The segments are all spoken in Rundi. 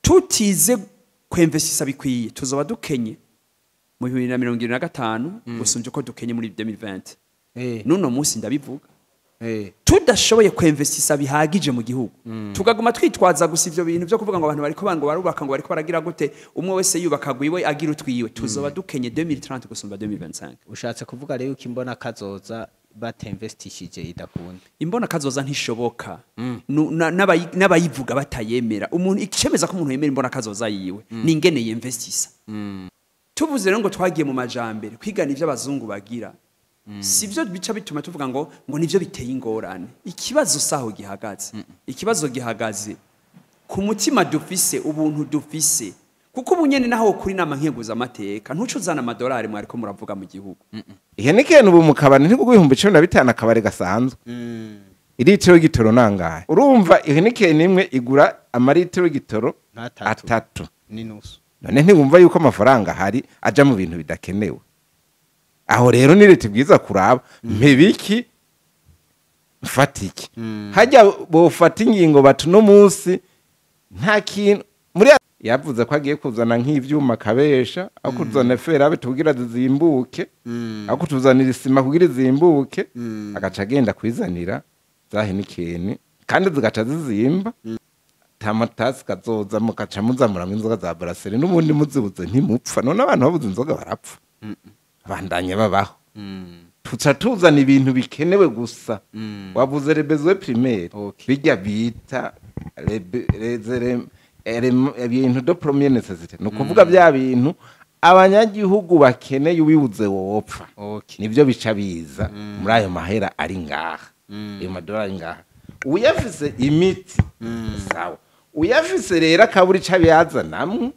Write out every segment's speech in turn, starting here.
Tutize kwinvestisa bikwiye, tuzoba dukenye mu 2025 gusumbya uko dukenye muri 2020. Nuno munsi ndabivuga. Tudashoboye kwinvestisa bihagije mu gihugu, tugaguma twitwaza gusa ivyo bintu byo kuvuga ngo abantu bariko ngo barubaka, ngo bariko baragira gute, umwe wese yubaka gwiwe agira utwiwe, tuzoba dukenye 2030 gusumba 2025. Ushatse kuvuga rero yuko imbona kazoza batinvestishije idakunda? Imbona kazoza ntishoboka. N'abayivuga batayemera. Umuntu icemeza ko umuntu yemera imbona kazoza yiwe ni ingene yinvestisa. Tuvuze rero ngo twagiye mu majambere, kwigana ivyo abazungu bagira sivyo bica bituma tuvuga ngo nivyo biteye ingorane. Ikibazo saho gihagaze, ikibazo gihagaze ku mutima dufise, ubuntu dufise, kuko ubu nyene naho kuri nama nkeguza amateka ntuco uzana amadolari mwariko muravuga mu gihugu. Ihene ubu mu kabari ntibwo 15,000, akabari gasanzwe iritiro y'igitoro nangahe? Urumva Heineken imwe igura amaritiro y'igitoro nk'atatu atatu n'inusu. None ntiwumva yuko amafaranga ahari aja mu bintu bidakenewe? Aho rero ni leta ibwiza kuraba mpebiki mfatiki hajya bofata ingingo bati uno munsi nta kintu muri yavuze ko agiye kuzana nk'ivyuma kabesha, aho kuzana fer à béton kugira zizimbuke, aho kutuzanira isima kugira izimbuke, agaca agenda kwizanira za Heineken kandi zigaca zizimba. Tamatasi kazoza mukaca muzamuramwo inzoga za brasserie, n'ubundi muzibuze ntimupfa. None abantu babuze inzoga barapfa? Bandanye babaho. Tuca tuzana ibintu bikenewe gusa. Wabuze les besoins primaires, bijya bita les ibintu de première nécessité, ni ukuvuga bya bintu abanyagihugu bakeneye, ubibuze wopfa. Nibyo bica biza muri ayo mahera ari ngaha, ayo madolari ari ngaha. Uyafise imiti sawa, uyafise rero akabura ico abiyazanamwo.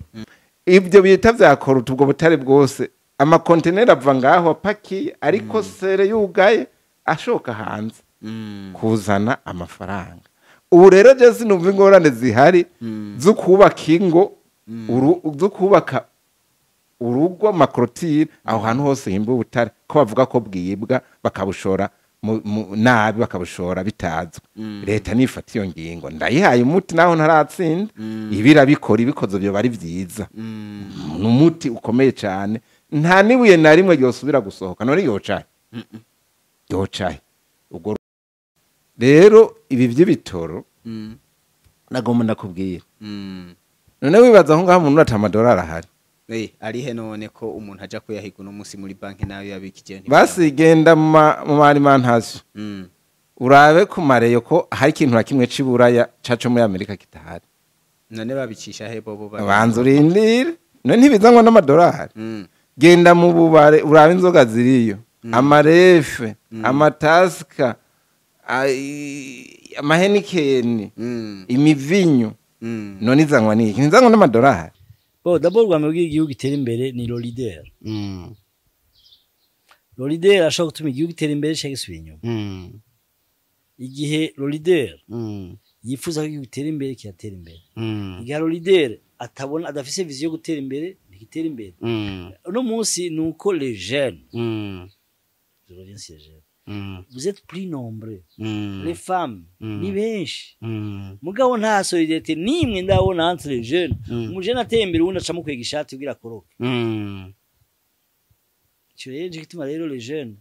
Ibyo bita vyakora ubwo butare bwose, amakonteneri ava ngaho apakiye ariko serré yugaye, ashoka hanze kuzana amafaranga. Ubu rero je sinumva ingorane zihari zo kubaka ingo, zo kubaka urugo, ama clôtures aho hantu hose himba ubutare, ko bavuga ko bwibwa bakabushora nabi, bakabushora bitazwi. Leta nifata iyo ngingo, ndayihaye umuti naho ntaratsinda. Ibi irabikora, ibikoze byo bari vyiza, ni umuti ukomeye cyane. Nta nibuye na rimwe ryosubira gusohoka. None yocaye yocaye? Ubwo rero ibi by'ibitoro nagomba ndakubwira. None wibaza aho ngaho umuntu ata amadolari ahari? Arihe none ko umuntu aja kuyahiga uno munsi muri banki nayo yabikije? Basi genda mu ma alimentation, urabe ku mareyo ko hari ikintu na kimwe c'iburaya caco muri Amerika kitahari. None babicisha he bobo? Banza urindire, none ntibizanwa n'amadolari? Genda mu bubare urabe inzoga ziriyo, amarefe, amatasika, ama Heineken, imivinyu. None izanwa n'iki? Ntizanwa n'amadolari? Bon, d'abord bwa mbere igihugu gitera imbere ni le leader. Le leader ashobora gutuma igihugu gitera imbere cyangwa gisubira inyuma. Igihe le leader yifuza ko igihugu gitera imbere, kiratera imbere. Igihe le leader atabona, adafise vision yo gutera imbere, ntigitera imbere. Uno munsi ni uko les jeunes, je reviens sur les jeunes, vous êtes plus nombreux, les femmes ni benshi, mugabo nta solidarité nimwe ndabona entre les jeunes. Umujene ateye imbere, uwundi aca amukwega ishati kugira akoroke. Ico rero nico gituma rero les jeunes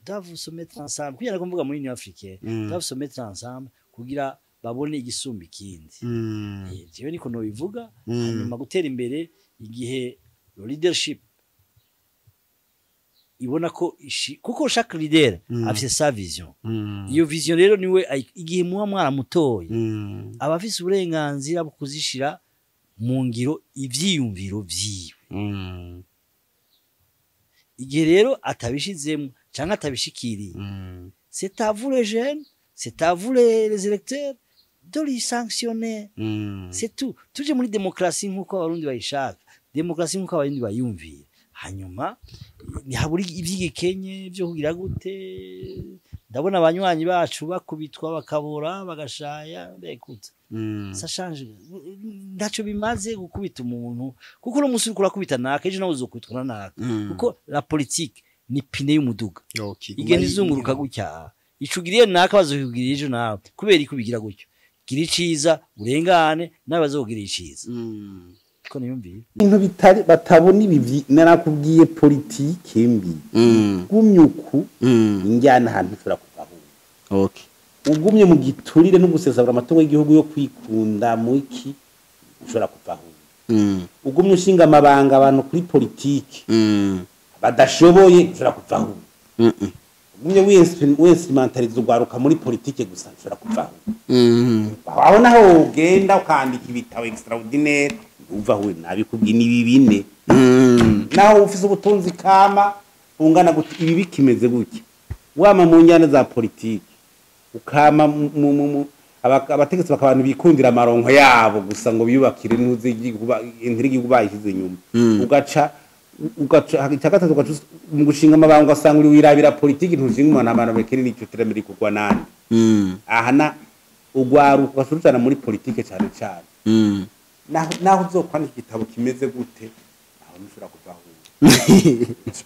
doivent se mettre ensemble, kugira ngo mvuga muri Union africaine, doivent se mettre ensemble kugira babone igisumba ikindi. Jewe niko nobivuga. Hanyuma gutera imbere, igihe le leadership ibona ko kuko chaque leader afise sa vision. Iyo vision rero niwe igihe muba mwaramutoye, aba afise uburenganzira bwo kuzishira mu ngiro ivyiyumviro vyiwe. Igihe rero atabishizemo canke atabishikiriye, c'est à vous les jeunes, c'est à vous les électeurs de les sanctionner. C'est tout. Tuje muri demokarasi nk'uko Abarundi bayishaka, demokarasi nk'uko Abarundi bayumvira. Hanyuma ntihabura ivy'igikenye vyo kugira gute. Ndabona abanywanyi bacu bakubitwa, bakabora, bagashaya. Écoute, ça change ntacyo bimaze gukubita umuntu, kuko uno munsi uriko urakubita naka, ejo nawe uzokubitwa na naka, kuko la politique ni pine y'umuduga, igenda izunguruka gutya. Ico ugiriye naka, bazokugirira ejo nawe. Kubera iki ubigira gutyo? Gira iciza urengane nawe bazogira iciza. Ko niyumviye ibintu bitari batabona ibi narakubwiye politike mbi. Gumye uku injyana ahantu ushobora kuva aho. Okay. Ugumye mu giturire no gusesagura amatungo y'igihugu yo kwikunda muki ushobora kuva aho. Ugumye ushinga amabanga abantu kuri politike badashoboye ushobora kuva aho. Ugumye winstrumentaliza ugwaruka muri politike gusa ushobora kuva aho. Aho naho ugenda ukandika ibitabo extraordinaire uva aho nabikubwiye ni bine. Naho ufise ubutunzi kama ungana gute ibi bikimeze gutya wama mu njyana za politike ukama abategetsi bakabantu bikundira amaronko yabo gusa ngo biyubakire ntuze igihugu bayishyize inyuma. Ugaca icyagatatu ugaca mu gushinga amabanga ugasanga uri wirabira politike ntushinga umuntu abantu bekene n'icyo terambere kugwa nande. Aha na ugwaruka ugasurutana muri politike cyane cyane. Naho uzokwandika igitabo kimeze gute aho ntushobora kuva aho.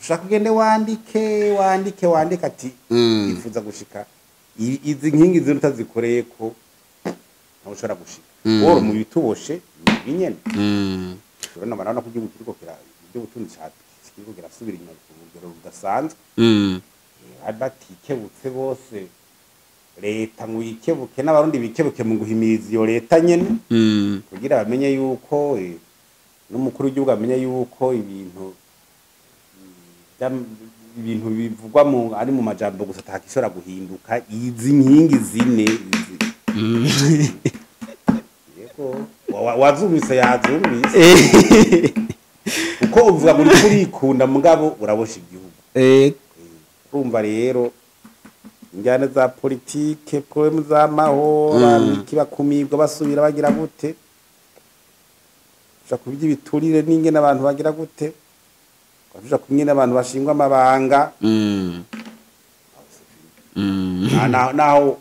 Ushaka ugende wandike ati ifuza gushika izi nkingi ziruta zikoreye ko ntaho ushobora gushika. Woro mu bituboshe binyene. Urabona barabona ko igihugu kiriko kira iby'ubutunzi kiriko kirasubira inyuma ku rugero rudasanzwe. Batikebutse bose leta ngo yikebuke n'abarundi bikebuke mu guhimiriza iyo leta nyene kugira bamenye yuko n'umukuru w'igihugu amenye yuko ibintu bivugwa mu ari mu majambo gusa atakishobora guhinduka. Izi nkingi zine yego wazumise yazumise uko uvuga muri kurikunda mugabo urabosha igihugu. Urumva rero injyana za politike problème z'amahoro kibakumibwa basubira bagira gute ushaka kubyibiturire ninge n'abantu bagira gute ushaka kumwe n'abantu bashingwa amabanga. Naho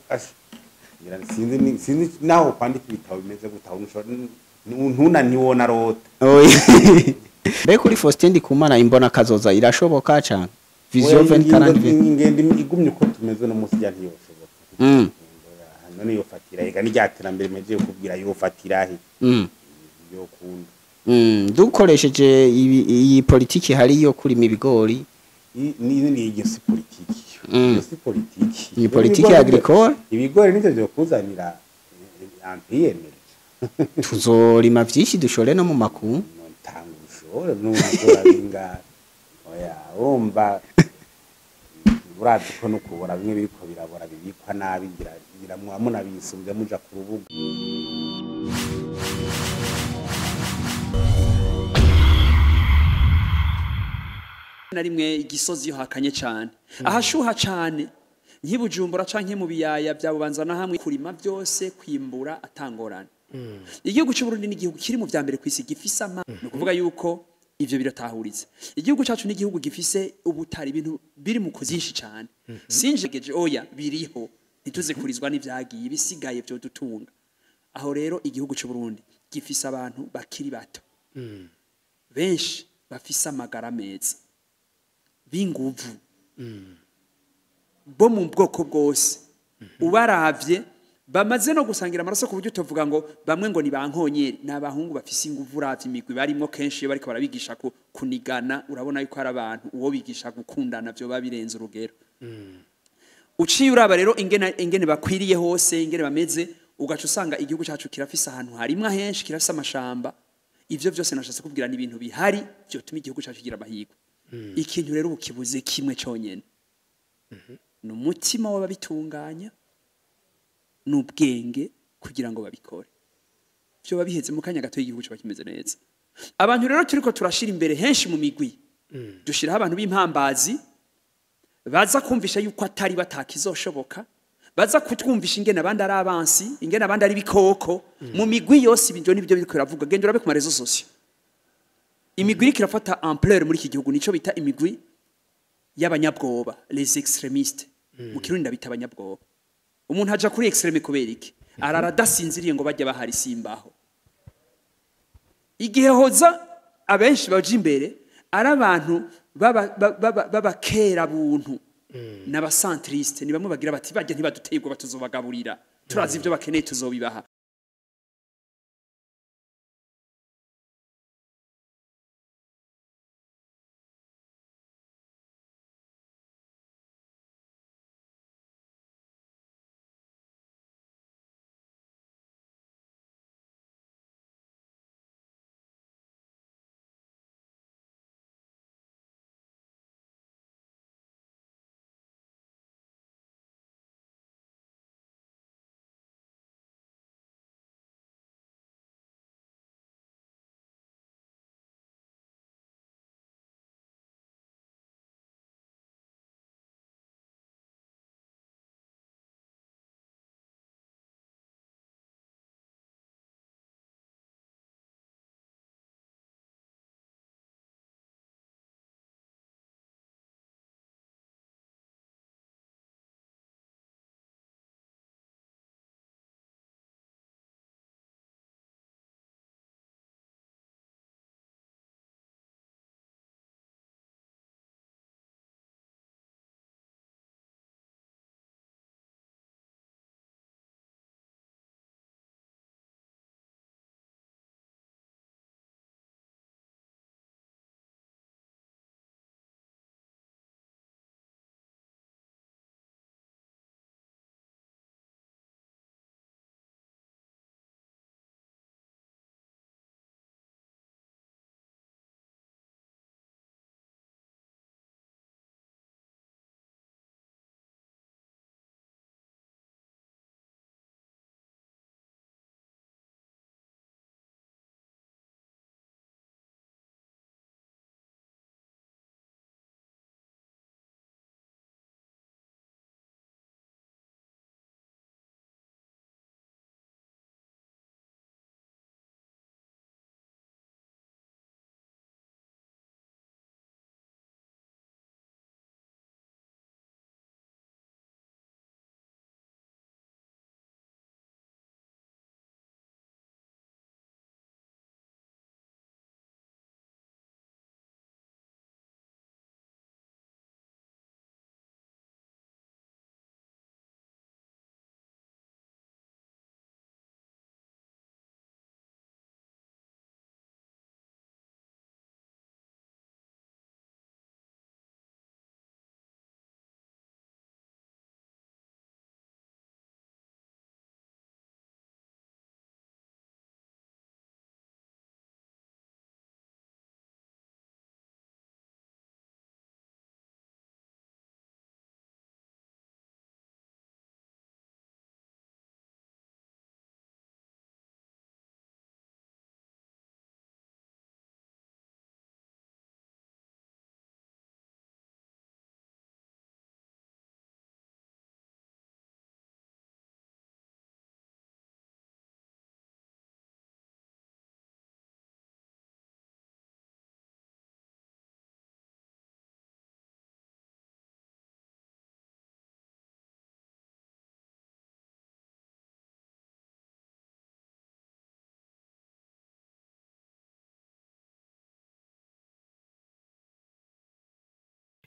sinzi naho kwandika ibitabo bimeze gute aho ntuna ntiwona rota. Mbe kuri Faustin Ndikumana imbona kazoza irashoboka cyane Vision 2040 ingendo igumye uko tumeze no munsi ya ntiyoshoboka. None yofatira ega n'iryaterambere meje kubwira yofatira he yo kunda. Dukoresheje iyi politiki hari yo kurima ibigori ni iyo si politiki. Iyo si politiki. Ni politiki agricole. Ibigori nivyo byo kuzanira ampiyene. Tuzorima vyinshi dushore no mu makungu. Ntanga ushore n'umugora binga. Oya urumva urazi ko no kubora bimwe biriko birabora bibikwa nabi ngira mwamuna bisumbya muja ku rubuga. Na rimwe igisozi yo hakanye cyane ahashuha cyane nkibujumbura canke mu biyaya byabubanza na hamwe kurima byose kwimbura atangorana. Igihugu cy'u Burundi ni igihugu kiri mu vya mbere kwisi gifise ama no kuvuga yuko ivyo biratahuritse. Igihugu cyacu ni igihugu gifise ubutari ibintu biri mu kuzinshi cyane. Sinjegeje oya biriho ntituze kurizwa n'ivyagiye bisigaye byo dutunga. Aho rero igihugu cy'u Burundi gifise abantu bakiri bato benshi bafise amagara meza b'inguvu bo mu bwoko bwose ubaravye bamaze no gusangira amaraso ku buryo tuvuga ngo bamwe ngo ni bankonyeri n'abahungu bafise inguvu uravye imigwi barimo kenshi iyo bariko barabigisha kunigana urabona yuko ari abantu uwo bigisha gukundana byo babirenze urugero. Uciye uraba rero ingene bakwiriye hose ingene bameze ugaca usanga igihugu cyacu kirafise ahantu harimwa henshi kirafise amashamba. Ivyo byose nashatse kubwira ni ibintu bihari byotuma igihugu cyacu kigira amahirwe. Ikintu rero ukibuze kimwe cyonyene ni umutima w'ababitunganya n'ubwenge kugira ngo babikore. Byo babiheze mu kanya gato igihugu cyo kimeze neza. Abantu rero turiko turashira imbere henshi mu migwi dushiraho abantu b'impambazi baza kumvisha yuko atari batakizoshoboka, baza kutwumvisha ingene abandi ari abansi, ingene abandi ari bikoko. Mu migwi yose ibyo nibyo biriko biravuga. Genda urabe ku ma réseaux sociaux imigwi iriko irafata ampleur muri iki gihugu nico bita imigwi y'abanyabwoba, les extrémistes. Mu Kirundi ndabita abanyabwoba. Umuntu aja kuri extreme kubera iki? Arara adasinziriye ngo bajya bahari simbaho. Igihe hoza abenshi baje imbere ari abantu babakera buntu n'abacentriste, ni bamwe bagira bati bajya ntibaduteye ubwoba tuzobagaburira, turazi ibyo bakeneye tuzobibaha.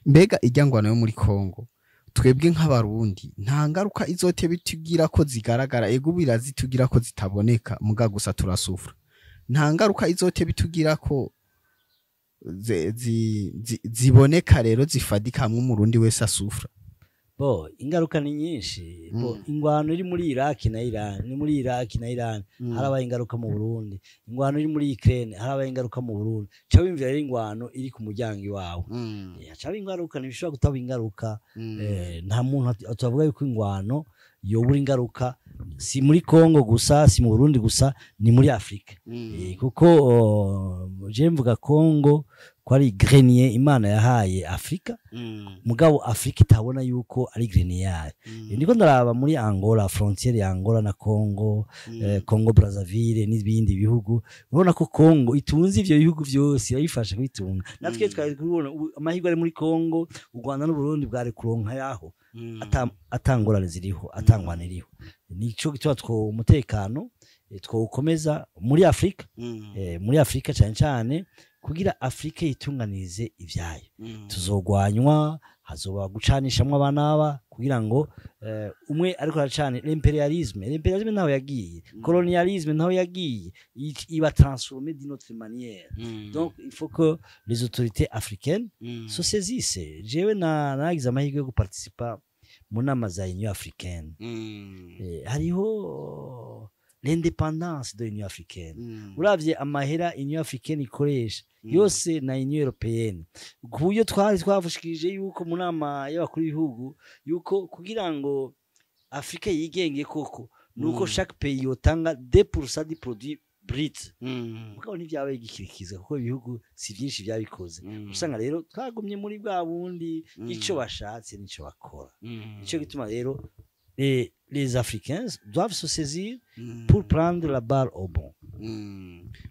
Mbega ijyangwano yo muri Kongo, twebwe nk'abarundi nta ngaruka izote bitugira ko zigaragara? Ego, birazitugira ko zitaboneka, muga gusa turasufra. Nta ngaruka izote bitugira ko ziboneka rero zifadika hamwe umurundi wese asufra? Bo, ingaruka ni nyinshi. Bo, ingwano iri muri Iraq na Iran, ni muri Iraq na Iran harabaye ingaruka mu Burundi. Ingwano iri muri Ukraine harabaye ingaruka mu Burundi. Ca wimvira rero ingwano iri ku muryango iwawe. Ca ingaruka ntibishobora kutaba ingaruka. Nta muntu atavuga yuko ingwano yobura ingaruka, si muri Congo gusa, si mu Burundi gusa, ni muri Afrika. Kuko je mvuga Congo ko ari grenier Imana yahaye Afrika, mugabo Afrika itabona yuko ari grenier yayo. Ndiko ndaraba muri Angola, frontière ya Angola na Congo, Congo Brazzaville n'ibindi bihugu, urabona ko Congo itunze ivyo bihugu vyose, irabifasha kwitunga. Natwe twari kubona amahirwe ari muri Congo, u Rwanda n'u Burundi bwari kuronka yaho atangorane ziriho, atangwana iriho. Nico gituma two umutekano twawukomeza muri Afrika, muri Afrika cyane cyane, kugira Afrika yitunganirize ivyayo. Tuzogwanywa, hazoba gucanishamwo abanaba kugira ngo umwe ariko aracana l'impérialisme ntaho yagiye, colonialisme ntaho yagiye, iba transformé d'une autre manière. Donc il faut que les autorités africaines se saisissent. Jewe na nagize amahirwe yo guparticipa mu nama za Union africaine. Hariho l'indépendance de l'Union africaine. Uravye amahera Union africaine ikoresha yose na Union européenne, ku buryo twari twavushikirije yuko mu nama y'abakuru b'ibihugu yuko kugira ngo Afrika yigenge koko nuko chaque pays yotanga 2% du produit brut. Mugabo ntivyabaye gikirikiza kuko ibihugu si vyinshi vyabikoze. Usanga rero twagumye muri bwa bundi, ico bashatse nico bakora. Nico gituma rero les Africains doivent se saisir pour prendre la balle au bond.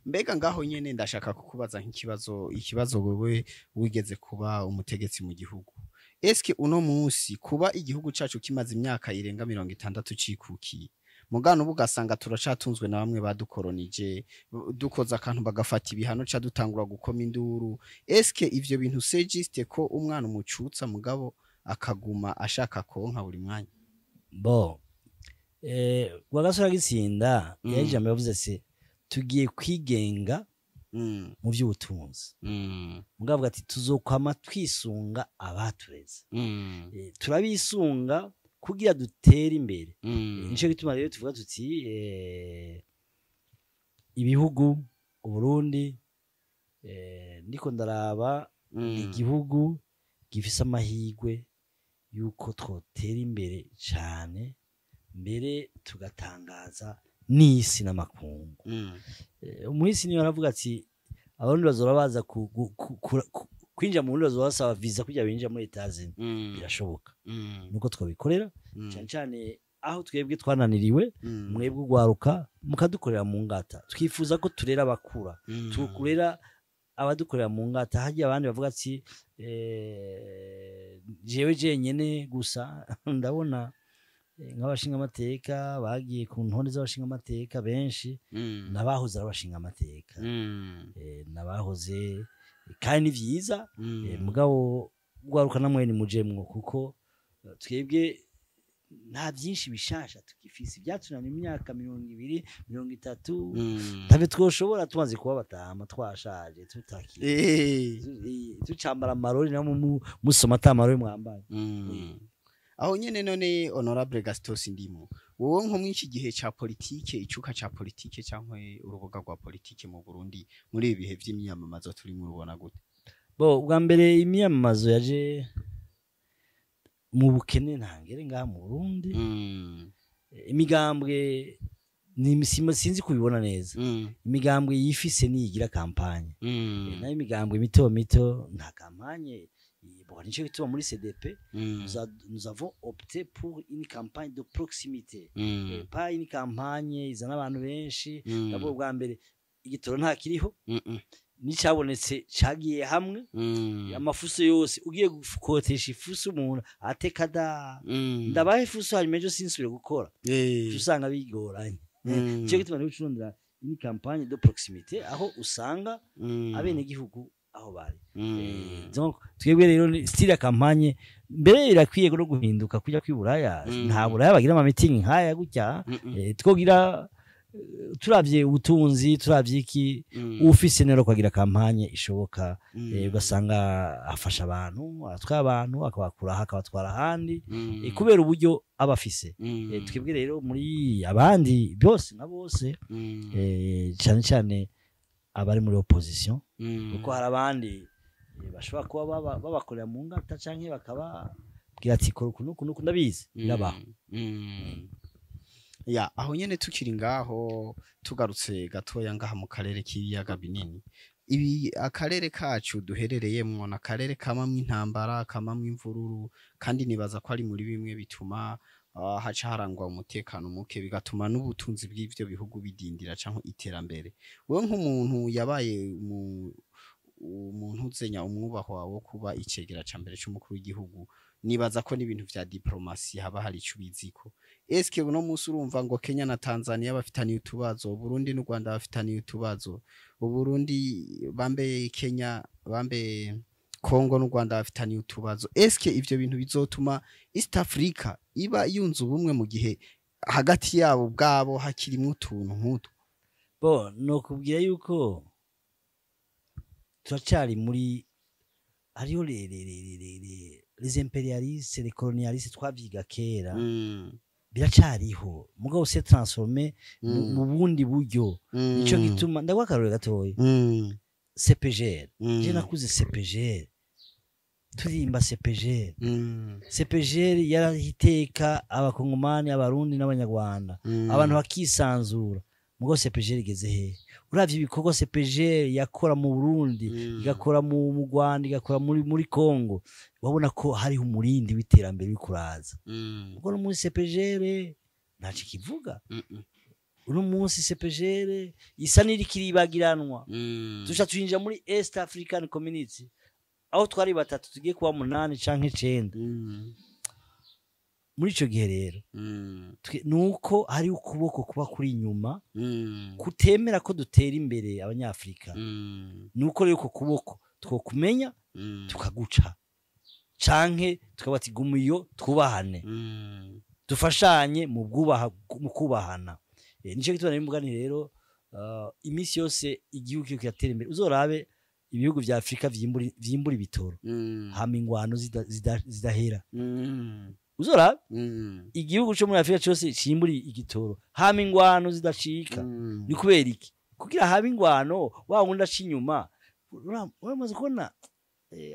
Mbega ngaho nyene ndashaka kukubaza nk'ikibazo, ikibazo wewe wigeze kuba umutegetsi mu gihugu. Eske uno munsi kuba igihugu cacu kimaze imyaka irenga 60 cikukiye, mugano ubu ugasanga turacatunzwe na bamwe badukoronije, dukoza akantu bagafata ibihano ca dutangura gukoma induru, eske ivyo bintu c'est juste ko umwana umucutsa mugabo akaguma ashaka konka buri mwanya? Bon, Rwagasore agitsinda yari ijambo yavuze ati tugiye kwigenga mu by'ubutunzi, mugabo avuga ati tuzokwama twisunga abatureze. Turabisunga kugira dutere imbere. Nico gituma rero tuvuga tuti ibihugu Uburundi, ndiko ndaraba igihugu gifise amahirwe yuko twotera imbere cane, mbere tugatangaza n'isi n'amakungu. Umuhisi niyo aravuga ati abarundi bazora baza kwinjira mu Burundi, bazora basaba visa kugira binjira muri Etats-Unis. Birashoboka nuko twabikorera, cyane cyane aho twebwe twananiriwe, mwebwe ugwaruka mukadukorera mu ngata. Twifuza ko turera abakura, tukurera abadukorera mu ngata. Hagiye abandi bavuga ati jewe jenyene gusa. Ndabona nk'abashinga amateka bagiye ku ntonde z'abashinga amateka benshi nabahoze ari abashinga amateka, nabahoze, kandi ni vyiza. Mugabo gwaruka namwe ni mujemwo, kuko twebwe nta byinshi bishasha tukifise. Ibyatunaniye imyaka 20, 30 ntabyo twoshobora, tumaze kuba batama, twashaje, tutaki tucambara amarori, namwe musoma ata marori mwambaye. Aho nyene none, honorable Gaston Ndimo, wowe nko mw'iki gihe ca politike, icuka ca politike canke urubuga rwa politike mu Burundi muri ibi bihe vy'imyamamazo turimo, urubona gute? Bo, bwa mbere imyamamazo yaje mu bukene ntangere ngaha mu Burundi. Imigambwe ni sinzi kubibona neza. Imigambwe yifise niyigira campagne, nayo imigambwe mito mito nta campagne. Bon, nico gituma muri CDP nous avons opté pour une campagne de proximité, pas une campagne izana abantu benshi. D'abord, bwa mbere igitoro nta kiriho, n'icabonetse cagiye hamwe amafuso yose. Ugiye gukotesha ifuso umuntu ateka da ndabaha ifuso, hanyuma ejo sinsubire gukora, usanga bigoranye. Nico gituma rero ucurondera une campagne de proximité aho usanga abenegihugu aho. Aho bari. Donc twebwe rero ni style ya campagne mbere irakwiye no guhinduka kujya kwiburaya. Nta Buraya bagira ama meeting nkaya gutya. Twogira turavye ubutunzi, turavye iki, ufise nero kwagira campagne ishoboka, ugasanga afasha abantu, atwara abantu, akabakura aha akabatwara ahandi, kubera uburyo aba afise. Twebwe rero muri abandi byose na bose, cyane cyane abari muri opposition, kuko hari abandi bashobora kuba babakorera mu ngata canke bakababwira ati kora uku n'uku n'uku, ndabizi birabaho. Ya, aho nyene tukiri ngaho, tugarutse gatoya ngaha mu karere k'ibiyaga binini, ibi akarere kacu duherereyemwo ni akarere kamamwo intambara, kamamwo imvururu, kandi nibaza ko ari muri bimwe bituma haca harangwa umutekano muke, bigatuma n'ubutunzi bw'ivyo bihugu bidindira canke iterambere. Wewe nk'umuntu yabaye mu umuntu uzenya umwubahwa wo kuba icegera ca mbere c'umukuru w'igihugu, nibaza ko n'ibintu vya diplomasi haba hari ico ubiziko. Eske uno munsi urumva ngo Kenya na Tanzania bafitaniye utubazo, Burundi n'u Rwanda bafitaniye utubazo, Uburundi bambe Kenya bambe Congo n'u Rwanda bafitaniye utubazo? Eske ivyo bintu bizotuma East Africa iba yunze ubumwe mu gihe hagati yabo ubwabo hakirimwo utuntu nk'utwo? Bo nokubwira yuko turacari muri hariho les impérialistes, les colonialistes, twavyiga kera, biracariho, mugabo s'est transformé mu bundi buryo. Nico gituma ndaguha akarorero gatoya: CEPGL. Je nakuze CEPGL, turirimba CEPGL. CEPGL yarahiteka Abakongomani, Abarundi n'Abanyarwanda, abantu bakisanzura. Mugabo CEPGL igeze hehe? Uravye ibikorwa CEPGL yakora mu Burundi, igakora mu Rwanda, igakora muri Congo, wabona ko hariho umurindi w'iterambere uri kuraza. Ubwo no muri CEPGL ntaco kivuga. Uno munsi CEPGL isa n'iriko iribagiranwa. Tuca twinjira muri East African Community, aho twari batatu tugiye kuba munani canke icenda. Muri ico gihe rero, nuko hari ukuboko kuba kuri inyuma kutemera ko dutera imbere Abanyafrika. Nuko rero uko kuboko twokumenya, tukaguca canke tukaba ati guma iyo, twubahane, dufashanye mu bwubaha, mu kubahana. Nico gituma nari mvuga nti rero iminsi yose igihugu kiriko kiratera imbere, uzorabe ibihugu vya Afrika vyimbura ibitoro, hama ingwano zidahera. Uzorabe igihugu co muri Afrika cose cimbura igitoro, hama ingwano zidacika. Ni kubera iki? Kugira habe ingwano, wa wundi aca inyuma. Uramaze kubona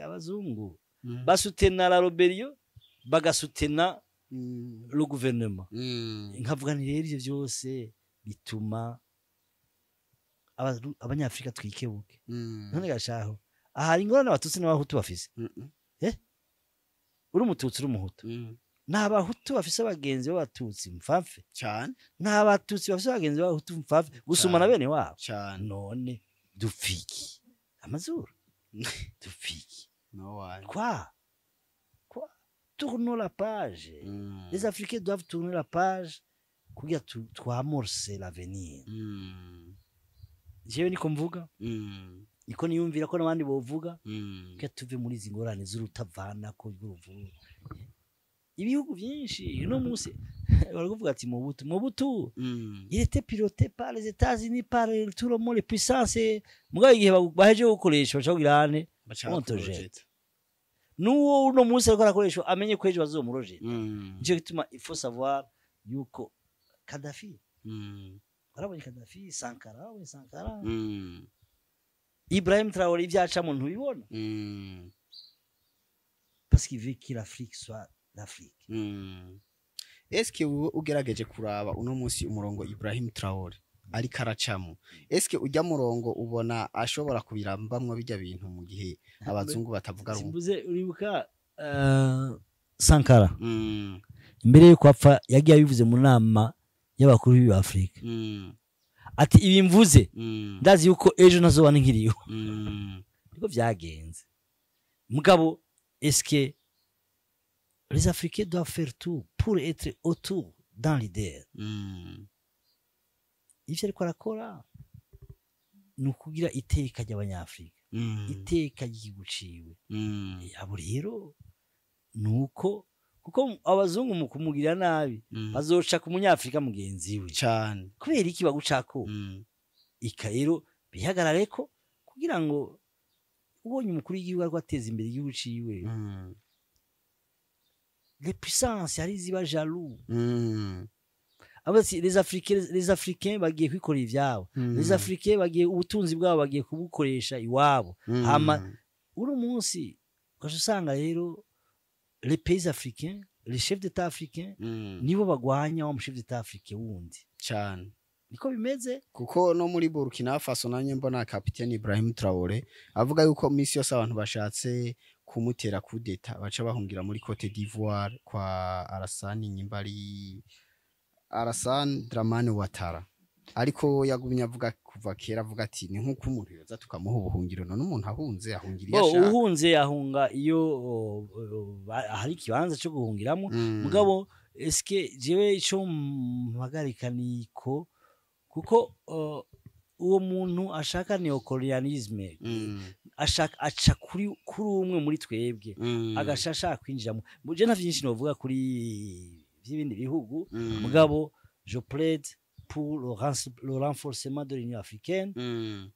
abazungu basutena la rébellion, bagasutena le gouvernement. Nkavuga nti rero ivyo vyose bituma Abanyafrika twikebuke. None gashaho ahari ingorane Abatutsi n'Abahutu bafise. Uri Umututsi, uri Umuhutu, nta Bahutu bafise abagenzi b'Abatutsi mfamfe? Cyane. Nta Batutsi bafise abagenzi b'Abahutu mfamfe gusumana bene wabo? Cyane. None dupfiki amazuru? Dupfiki? No one. Quoi, quoi? Tournons la page. Les Africains doivent tourner la page kugira twamorce l'avenir. Jewe niko mvuga, niko niyumvira ko n'abandi bovuga, kugira tuve muri izi ngorane z'urutavanako rw'uruvuru. Ibihugu byinshi uno munsi barakuvuga ati Mobutu, Mobutu, il était piloté par les États-Unis, par tout le monde, les puissances. Mugabo igihe baheje gukoresha, baca kugira ane? Bashaka On te kurojeta. N'uwo uno munsi ariko arakoresha amenye ko ejo bazomurojeta. Nico gituma il faut savoir yuko Kadhafi, warabonye Kadhafi, Sankara, warabonye Sankara, Ibrahim Traoré, ibyo acamo ntubibona, parce qu'il veut que l'Afrique soit l'Afrique. Eske wowe ugerageje kuraba uno munsi umurongo Ibrahim Traore ariko aracamo, eske ujya murongo ubona ashobora kubirambamwo bijya bintu mu gihe abazungu batavuga rumwe? Simbuze, uribuka Sankara imbere yuko apfa yagiye abivuze mu nama y'abakuru b'ibihugu Afrika, ati ibi mvuze, ndazi yuko ejo ntazoba nkiriho. Niko vyagenze. Mugabo est-ce que les Africains doivent faire tout pour être autour d'un leader? Ivyo ariko arakora ni ukugira iteka ry'Abanyafrika. Iteka ry'igihugu ciwe. Abo rero nuko kuko abazungu mu kumugira nabi bazoca ku munyafrika mugenzi we cyane. Kubera iki bagucako? Ika rero bihagarareko kugira ngo ubonye umukuru w'igihugu ariko ateza imbere igihugu ciwe, les puissances hari ziba jaloux. Aba les Africains bagiye kwikorera ivyabo. Les Africains bagiye, ubutunzi bwabo bagiye kubukoresha iwabo. Hama uno munsi ugaca usanga rero les pays africains, les chefs d'état africains, nibo bagwanya wa chef d'état africain wundi. Cyane. Niko bimeze. Kuko no muri Burkina Faso nanye mbona Capitaine Ibrahim Traore avuga yuko misi yose abantu bashatse kumutera kudeta baca bahungira muri Cote d'Ivoire kwa Alassane, Nyimbari Alassane Dramane Ouattara. Ariko yagumye avuga kuva kera, avuga ati ni nkuko umuntu yoza tukamuha ubuhungiro. None umuntu ahunze ahungira iyo Bo ashaka. Uhunze ahunga iyo hari ikibanza cyo guhungiramo. Mugabo eske jewe ico mpagarika niko kuko uwo muntu ashaka néocolonialisme, ashaka aca kuri umwe muri twebwe, agasha ashaka kwinjiramo. Je nta vyinshi novuga kuri vy'ibindi bihugu. Mugabo je plaide pour le renforcement de l'Union africaine,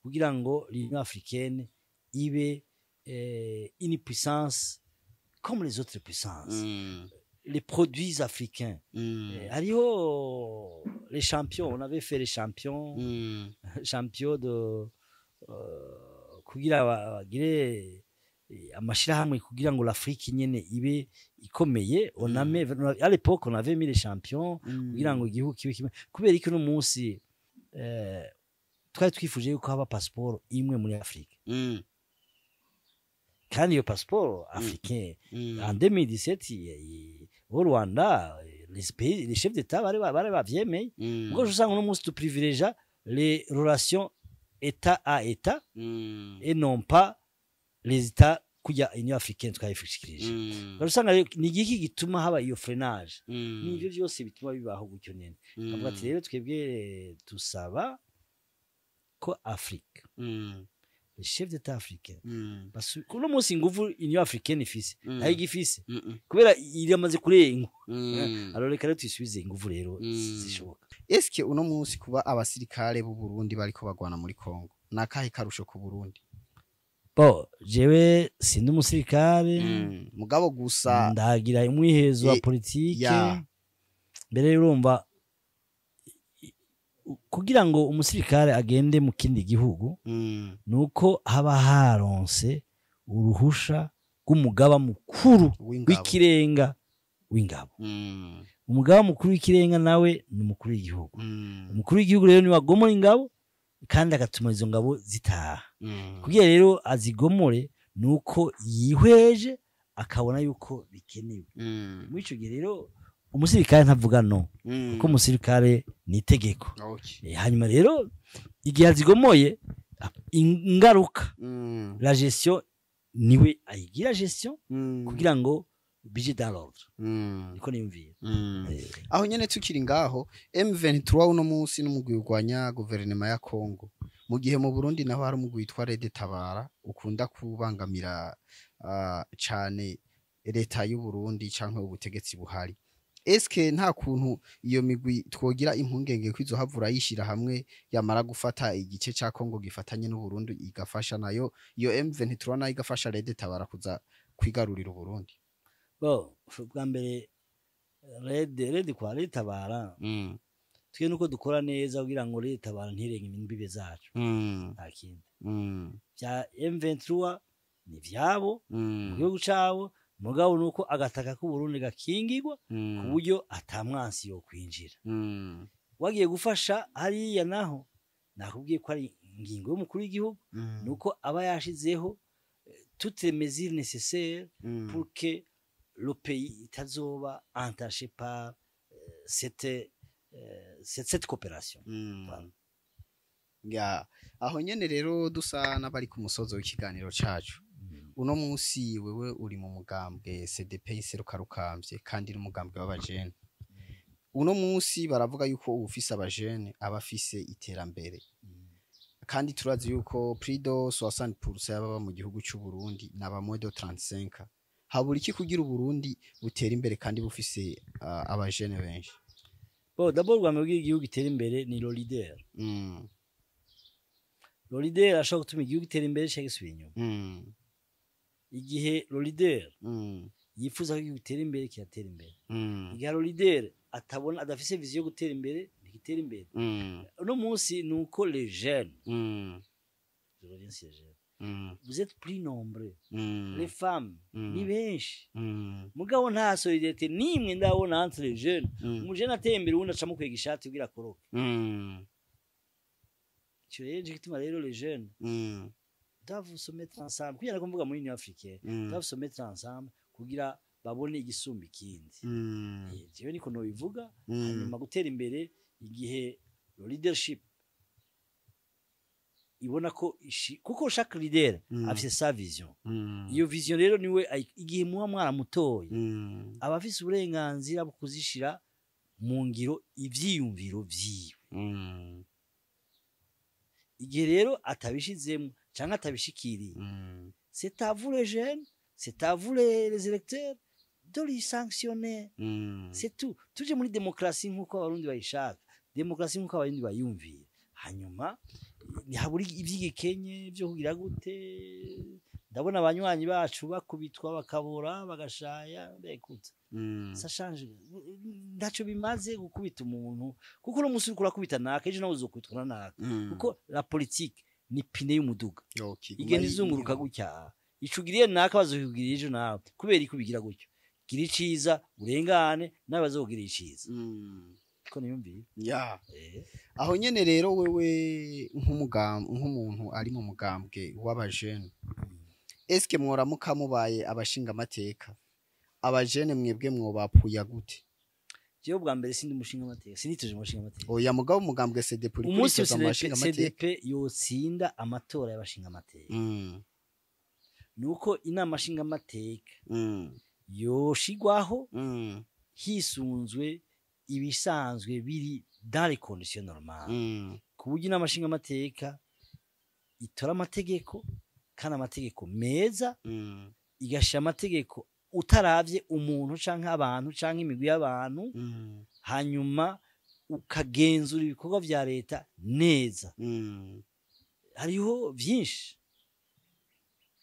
kugira ngo l'Union africaine ibe une puissance comme les autres puissances. Les produits africains. Hariho les champions, on avait fait les champions, champions de kugira bagire amashirahamwe kugira ngo l'Afrique nyene ibe ikomeye. On a mis, à l'époque on avait mis les champions kugira ngo igihugu kibe kimwe. Kubera iki uno munsi twari twifuje yuko haba passeport imwe muri Afrique, kandi iyo passeport africain, en 2017 au Rwanda, les pays, les chefs d'État bari bavyemeye. Ubwo usanga uno munsi tuprivilegia les relations État à État et non pas les États kujya Union africaine twayifishikirije. Usanga rero ni igiki gituma haba iyo freinage? Ni ivyo vyose bituma bibaho gutyo nyene. Kavuga ati rero twebwe tusaba ko Afrique, les chefs d'État africains, kuno munsi inguvu Union africaine ifise ntayo igifise, kubera iramaze kurengwa. Alors reka rero tuyisubize inguvu rero zishoboka. Eske uno munsi kuba abasirikare b'u Burundi bariko bagwana muri Kongo nakahe karusho ku Burundi? Bo jewe sindi umusirikare. Mugabo gusa ndagira umwihezo wa politike. Mbere urumva, kugira ngo umusirikare agende mu kindi gihugu, nuko haba haronse uruhusha rw'umugaba mukuru w'ingabo. W'ikirenga w'ingabo. Umugaba mukuru w'ikirenga nawe ni umukuru w'igihugu. Umukuru w'igihugu rero niwe agomora ingabo kandi agatuma izo ngabo zitaha. Kugira rero azigomore nuko yihweje akabona yuko bikenewe. Muri ico gihe rero umusirikare ntavuga no, kuko umusirikare ni itegeko. Hanyuma rero igihe azigomoye, ingaruka, la gestion, niwe ayigira gestion kugira ngo bije dans l'ordre. Niko niyumvira. Aho nyene tukiri ngaho, M23 uno munsi n'umugwi urwanya guverinoma ya Congo, mu gihe mu Burundi naho hari umugwi witwa Red Tabara ukunda kubangamira cane leta y'u Burundi canke ubutegetsi buhari. Eske nta kuntu iyo migwi twogira impungenge ko izohavura yishira hamwe, yamara gufata igice ca Congo gifatanye n'u Burundi, igafasha nayo iyo M23 nayo igafasha Red Tabara kuza kwigarurira u Burundi? Bo bwa mbere Red kwa Red Tabara, twe nuko dukora neza kugira ngo Red Tabara ntirenge imbibe zacu. Nta kindi. Bya M23 ni vyabo mu gihugu cabo, mugabo nuko agataka k'u Burundi gakingirwa ku buryo atamwansi yo kwinjira. Wagiye gufasha hariya naho nakubwiye ko ari ingingo y'umukuru w'igihugu, nuko aba yashizeho toutes les mesures nécessaires pour que le pays itazoba entaché par cette coopération. Voilà. Ya, aho nyene rero dusa n'abari ku musozo w'ikiganiro cacu. Uno munsi wewe uri mu mugambwe CDP Seruka Rukambye, kandi n'umugambwe w'abajene. Uno munsi baravuga yuko uwufise abajene aba afise iterambere. Kandi turazi yuko plus de 60% y'ababa mu gihugu cy'u Burundi n'aba moins de 35. Habura iki kugira Uburundi butera imbere kandi bufise abajene benshi? Bon, d'abord rwa mbere igihugu gitera imbere ni le leader. Le leader ashobora gutuma igihugu gitera imbere cyangwa gisubira inyuma. Igihe le leader yifuza ko igihugu gitera imbere, kiratera imbere. Igihe le leader atabona, adafise vision yo gutera imbere, ntigitera imbere. Uno munsi ni uko les jeunes, je reviens sur les jeunes, vous êtes plus nombreux, les femmes ni benshi, mugabo nta solidarité nimwe ndabona entre les jeunes. Umujene ateye imbere, uwundi aca mukwega ishati kugira akoroke. Ico rero nico gituma rero les jeunes doivent se mettre ensemble, kugira ngo mvuga muri Union africaine, doivent se mettre ensemble kugira babone igisumba ikindi. Jewe niko nobivuga. Hanyuma gutera imbere, igihe le leadership ibona ko kuko chaque leader afise sa vision. Iyo vision rero niwe igihe muba mwaramutoye, aba afise uburenganzira bwo kuzishira mu ngiro ivyiyumviro vyiwe. Igihe rero atabishizemo canke atabishikiriye, c'est à vous les jeunes, c'est à vous les électeurs de les sanctionner. C'est tout. Tuje muri demokarasi nk'uko Abarundi bayishaka, demokarasi nk'uko Abarundi bayumviye. Hanyuma ntihabura ivy'igikenye vyo kugira gute. Ndabona abanywanyi bacu bakubitwa, bakabora, bagashaya. Mbekutse, ça change, ntacyo bimaze gukubita umuntu, kuko uno munsi uriko urakubita naka, ejo nawe uzokubitwa na naka, kuko la politique ni pine y'umuduga, igenda izunguruka gutya. Ico ugiriye naka, bazokugirira ejo nawe. Kubera iki ubigira gutyo? Gira iciza urengane, nawe bazokugirira iciza. Ko niyumviye. Ya. Aho nyene rero, wewe nk'umuntu ari mu mugambwe w'abajene, eske mworamuka mubaye abashinga amateka, abajene mwebwe mwobapfuya gute? Jewe bwa mbere sindi umushinga amateka, sinitoje umushinga amateka. Oya, mugabo umugambwe CDP uri Umunsi kuritoza mu bashinga amateka. CDP yotsinda amatora y'abashinga amateka, nuko inama nshinga amateka yoshigwaho hisunzwe ibisanzwe biri dans les conditions normales, ku buryo inama nshinga amateka itora amategeko, kandi amategeko meza, igashira amategeko utaravye umuntu canke abantu canke imigwi y'abantu, hanyuma ukagenzura ibikorwa vya leta neza. Hariho vyinshi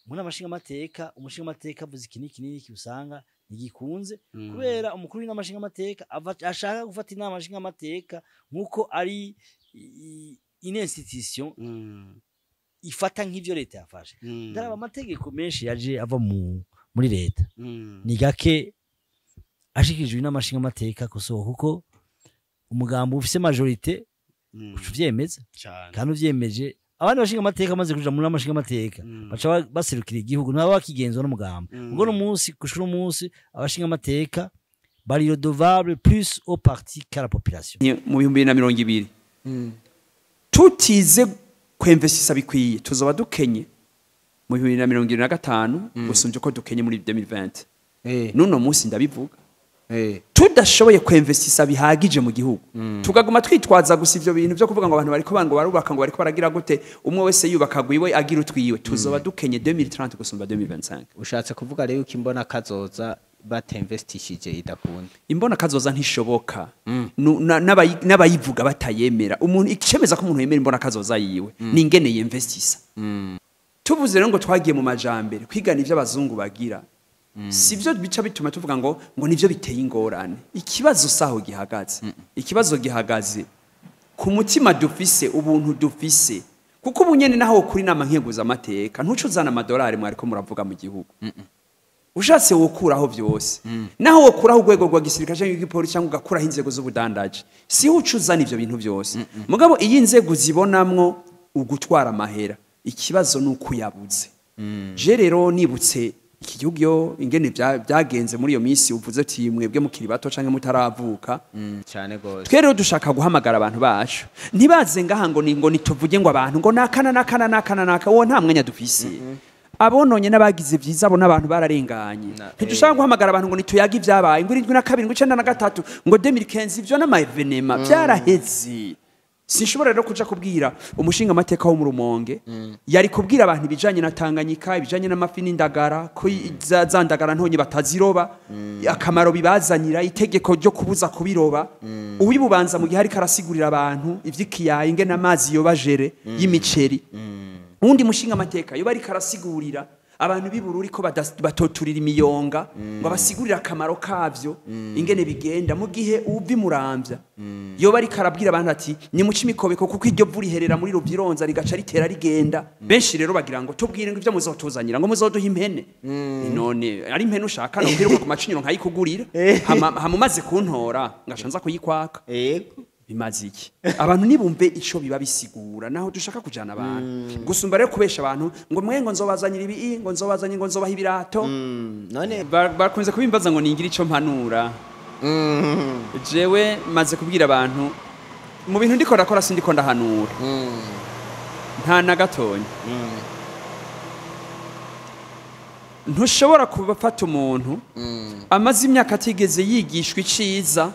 mu nama nshingamateka, umushingamateka avuze iki n'iki n'iki, usanga ntigikunze, kubera umukuru w'inama nshingamateka ashaka gufata inama nshingamateka nk'uko ari une institution ifata nk'ivyo leta yafashe. Ndaraba amategeko menshi yaje ava muri leta, ni gake ashikirijwe inama nshingamateka kosohoka, kuko umugambi ufise majorité uca uvyemeza. Cane. Kandi uvyemeje, abandi bashinga amateka amaze kuja muri nama nshingamateka baca baserukira igihugu, ntibaba bakigenzwa n'umugambi. Ubwo no munsi, gushika uno munsi, abashinga amateka bari redevable plus au parti qu'à la population. Mu 2020, tutize kwemvesisa bikwiye, tuzoba dukenye mu 2025 gusumbya uko dukenye muri 2020. N'uno munsi ndabivuga. Tudashoboye kwemvesisa bihagije mu gihugu, tukaguma twitwaza gusa ivyo bintu byo kuvuga ngo abantu bariko ngo barubaka, ngo bariko baragira gute, umwe wese yubaka gwiwe, agira utwiwe, tuzoba dukenye 2030 gusumba 2025. Ushatse kuvuga rero yuko imbona kazoza batinvestishije idakunda? Imbona kazoza ntishoboka. N'abayivuga batayemera. Umuntu, icemeza ko umuntu yemera imbona kazoza yiwe ni ingene yemvestisa. Tuvuze rero ngo twagiye mu majambere, kwigana ivyo abazungu bagira, sivyo bica bituma tuvuga ngo nivyo biteye ingorane. Ikibazo saho gihagaze, ikibazo gihagaze ku mutima dufise, ubuntu dufise, kuko ubu nyene naho kuri nama nkeguza amateka, ntuco uzana amadolari mwariko muravuga mu gihugu. Ushatse wokuraho vyose, naho wokuraho urwego rwa gisirikare cyangwa igipolisi, cyangwa ugakuraho inzego z'ubudandaji, si uca uzana ivyo bintu vyose. Mugabo iyo inzego zibonamwo ugutwara amahera, ikibazo ni uko uyabuze. Je rero nibutse iki gihugu yo ingene byagenze muri iyo minsi uvuze ati mwebwe mukiri bato canke mutaravuka. Cyane gose. Twe rero dushaka guhamagara abantu bacu, ntibaze ngaha ngo nituvuge ngo abantu ngo nakana nakana nakana naka, uwo nta mwanya dufise. Abononye n'abagize vyiza, abo n'abantu bararenganye. Ntidushaka guhamagara abantu ngo nituyage ibyabaye, ngo 72, ngo 93, ngo 2015, ivyo n'ama événements byaraheze. Sinshobora rero kuja kubwira umushinga amateka wo mu Rumonge yari kubwira abantu ibijanye na Tanganyika, ibijanye n'amafi n'indagara, ko za ndagara ntonye bataziroba, akamaro bibazanira, itegeko ryo kubuza kubiroba. Uwibubanza mu gihe ariko arasigurira abantu ivy'ikiyaye ingene amazi yobajere y'imiceri. Uwundi mushinga amateka yoba ariko arasigurira abantu b'ibururi ko batoturira imiyonga, ngo abasigurire akamaro kavyo ingene bigenda, mu gihe uvi Muramvya yoba ariko arabwira abantu ati nimuce imikobeko kuko iryo vu riherera muri Ruvyironza rigaca ritera rigenda. Benshi rero bagira ngo tubwire ngo ivyo muzotuzanira, ngo muzoduha impene. None ari impene ushaka no kwiruka ku macinyiro nkayikugurira, hama umaze kuntora ngaca nza kuyikwaka. Yego. Bimaze iki? Abantu nibumve ico biba bisigura naho dushaka kujana abantu. Gusumba rero kubesha abantu ngo mwe ngo nzobazanira ibi, ngo nzobazanye, ngo nzobaha ibirato. None bakunze kubimbaza ngo ningira ico mpanura. Jewe maze kubwira abantu mu bintu ndiko ndakora sindiko ndahanura. Nta na gatonya. Ntushobora kubafata umuntu amaze imyaka atigeze yigishwa iciza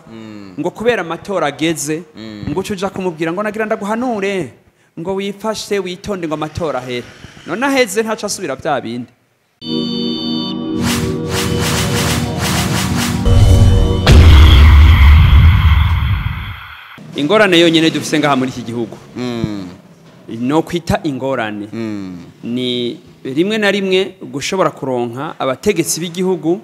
ngo kubera amatora ageze ngo uce uja kumubwira ngo nagira ndaguhanure ngo wifashe witonde ngo amatora ahere. None aheze ntaco asubira bya bindi. Ingorane yonyene dufise ngaha muri iki gihugu no kwita ingorane ni rimwe na rimwe gushobora kuronka abategetsi b'igihugu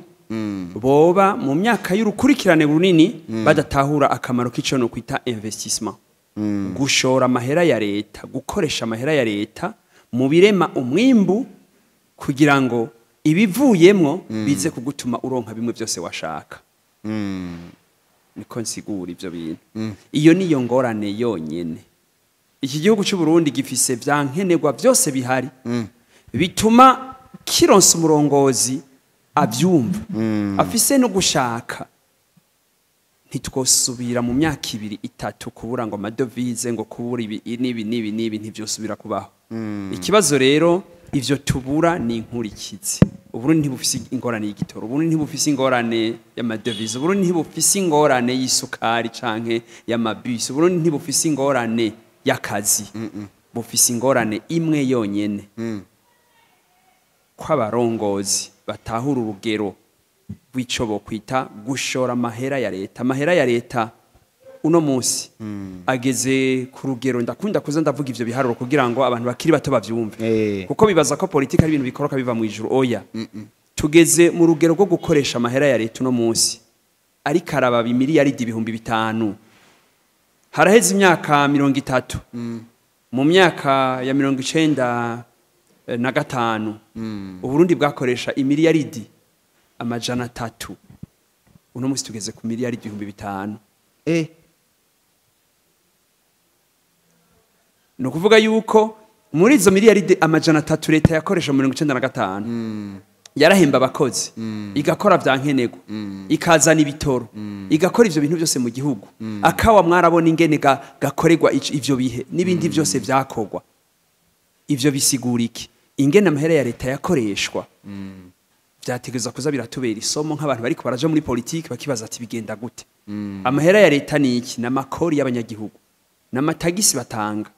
boba mu myaka y'urukurikirane runini badatahura akamaro k'ico no kwita investissement, gushora amahera ya leta, gukoresha amahera ya leta mu birema umwimbu kugira ngo ibivuyemwo bize kugutuma uronka bimwe byose washaka. Niko nsigura ivyo bintu. Iyo niyo ngorane yonyene. Iki gihugu cy'u Burundi gifise vyankenerwa byose bihari bituma kironsa umurongozi avyumva afise no gushaka. Ntitwosubira mu myaka 2 3 kubura ngo amadovize, ngo kubura ibi n'ibi n'ibi n'ibi, ntivyosubira kubaho. Ikibazo rero ivyo tubura ni inkurikizi. Uburundi ntibufise ingorane y'igitoro, Uburundi ntibufise ingorane y'amadovize, Uburundi ntibufise ingorane y'isukari canke y'amabisi, Uburundi ntibufise ingorane y'akazi. Bufise ingorane imwe yonyene, kw'abarongozi batahura urugero rw'ico bokwita gushora amahera ya leta. Amahera ya leta uno munsi ageze ku rugero, ndakunda kuza ndavuga ivyo biharuro kugira ngo abantu bakiri bato bavyumve, kuko bibaza ko politika ari ibintu bikoroka biva mu ijuru. Oya, tugeze mu rugero rwo gukoresha amahera ya leta uno munsi ariko araba imiliyaridi 5000. Haraheze imyaka 30, mu myaka ya 95 Uburundi bwakoresha imiliyaridi 300. Uno munsi tugeze ku miliyaridi 5000. No kuvuga yuko muri izo miliyaridi 300 leta yakoresha mu 95 yarahemba abakozi, igakora vyankenerwa, ikazana ibitoro, igakora ivyo bintu byose mu gihugu. Akawa mwarabona ingene gakorerwa ivyo bihe n'ibindi byose vyakorwa. Ivyo bisigura iki? Ingene amahera ya leta yakoreshwa vyategeza kuza biratubera isomo nk'abantu bariko baraja muri politiki bakibaza ati bigenda gute? Amahera ya leta ni iki? N'amakori y'abanyagihugu, n'amatagisi batanga.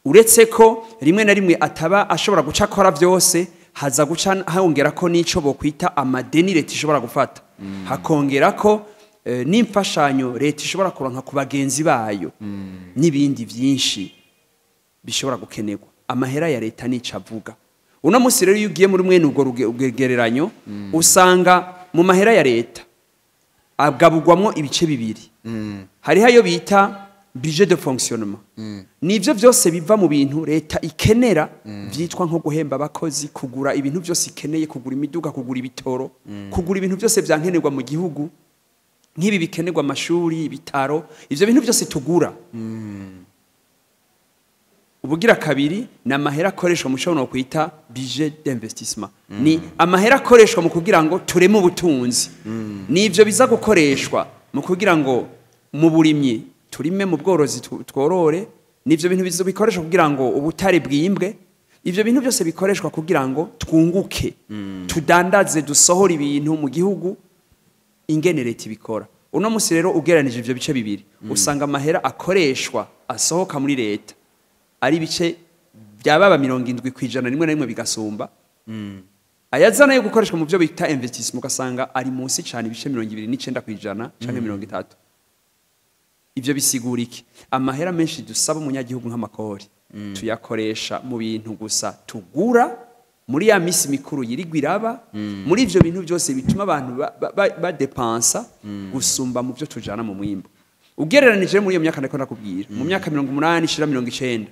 Uretse ko rimwe na rimwe ataba ashobora guca akora vyose, haza guca hongera ko nico bokwita amadeni leta ishobora gufata, hakongera ko n'imfashanyo leta ishobora kuronka ku bagenzi bayo n'ibindi vyinshi bishobora gukenerwa. Amahera ya leta nico avuga. Uno munsi rero iyo ugiye muri mwene ubwo rugereranyo usanga mu mahera ya leta agabugwamwo ibice bibiri. Hariho ayo bita budget de fonctionnement. Nivyo vyose biva mu bintu leta ikenera vyitwa nko guhemba abakozi, kugura ibintu vyose ikeneye, kugura imiduga, kugura ibitoro, kugura ibintu vyose vyankenerwa mu gihugu, nk'ibi bikenerwa amashuri, ibitaro, ivyo bintu byose tugura. Ubugira kabiri ni amahera akoreshwa mu cyo kwita budget d'investissement. Ni amahera akoreshwa mu kugira ngo tureme ubutunzi. Nivyo biza gukoreshwa mu kugira ngo mu burimyi turime, mu bworozi tworore, nivyo bintu bizo bikoreshwa kugira ngo ubutare bwimbwe. Ivyo bintu byose bikoreshwa kugira ngo twunguke, tudandaze, dusohora ibintu mu gihugu. Ingene leta ibikora. Uno musi rero ugereranije ivyo bice bibiri, usanga amahera akoreshwa asohoka muri leta ari ibice byababa 70%, rimwe na rimwe bigasumba. Ayazana yo gukoreshwa mu byo bita investissement ugasanga ari munsi cyane, ibice 29% canke 30. Ivyo bisigura iki? Amahera menshi dusaba umunyagihugu nk'amakori tuyakoresha mu bintu gusa tugura muri ya misi mikuru yirigwa iraba, muri ivyo bintu byose bituma abantu badepansa gusumba mu byo tujana mu mwimbo. Ugereranije muri iyo myaka ndiko ndakubwira, mu myaka 80 ishira 90,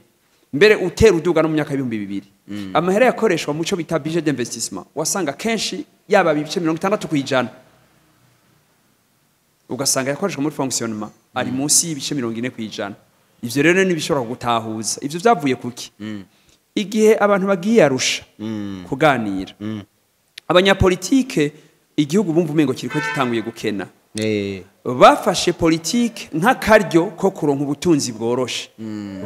mbere utera uduga no mu myaka 2000, amahera yakoreshwa mu cyo bita budget d'investissement wasanga kenshi yaba ibice 60%, ugasanga yakoreshwa muri fonctionnement ari munsi y'ibice 40%. Ivyo rero ntibishobora gutahuza ivyo vyavuye kuki. Igihe abantu bagiye Arusha kuganira, abanyapolitike igihugu bumva umengo kiriko gitanguye gukena, bafashe politike nk'akaryo ko kuronka ubutunzi bworoshe.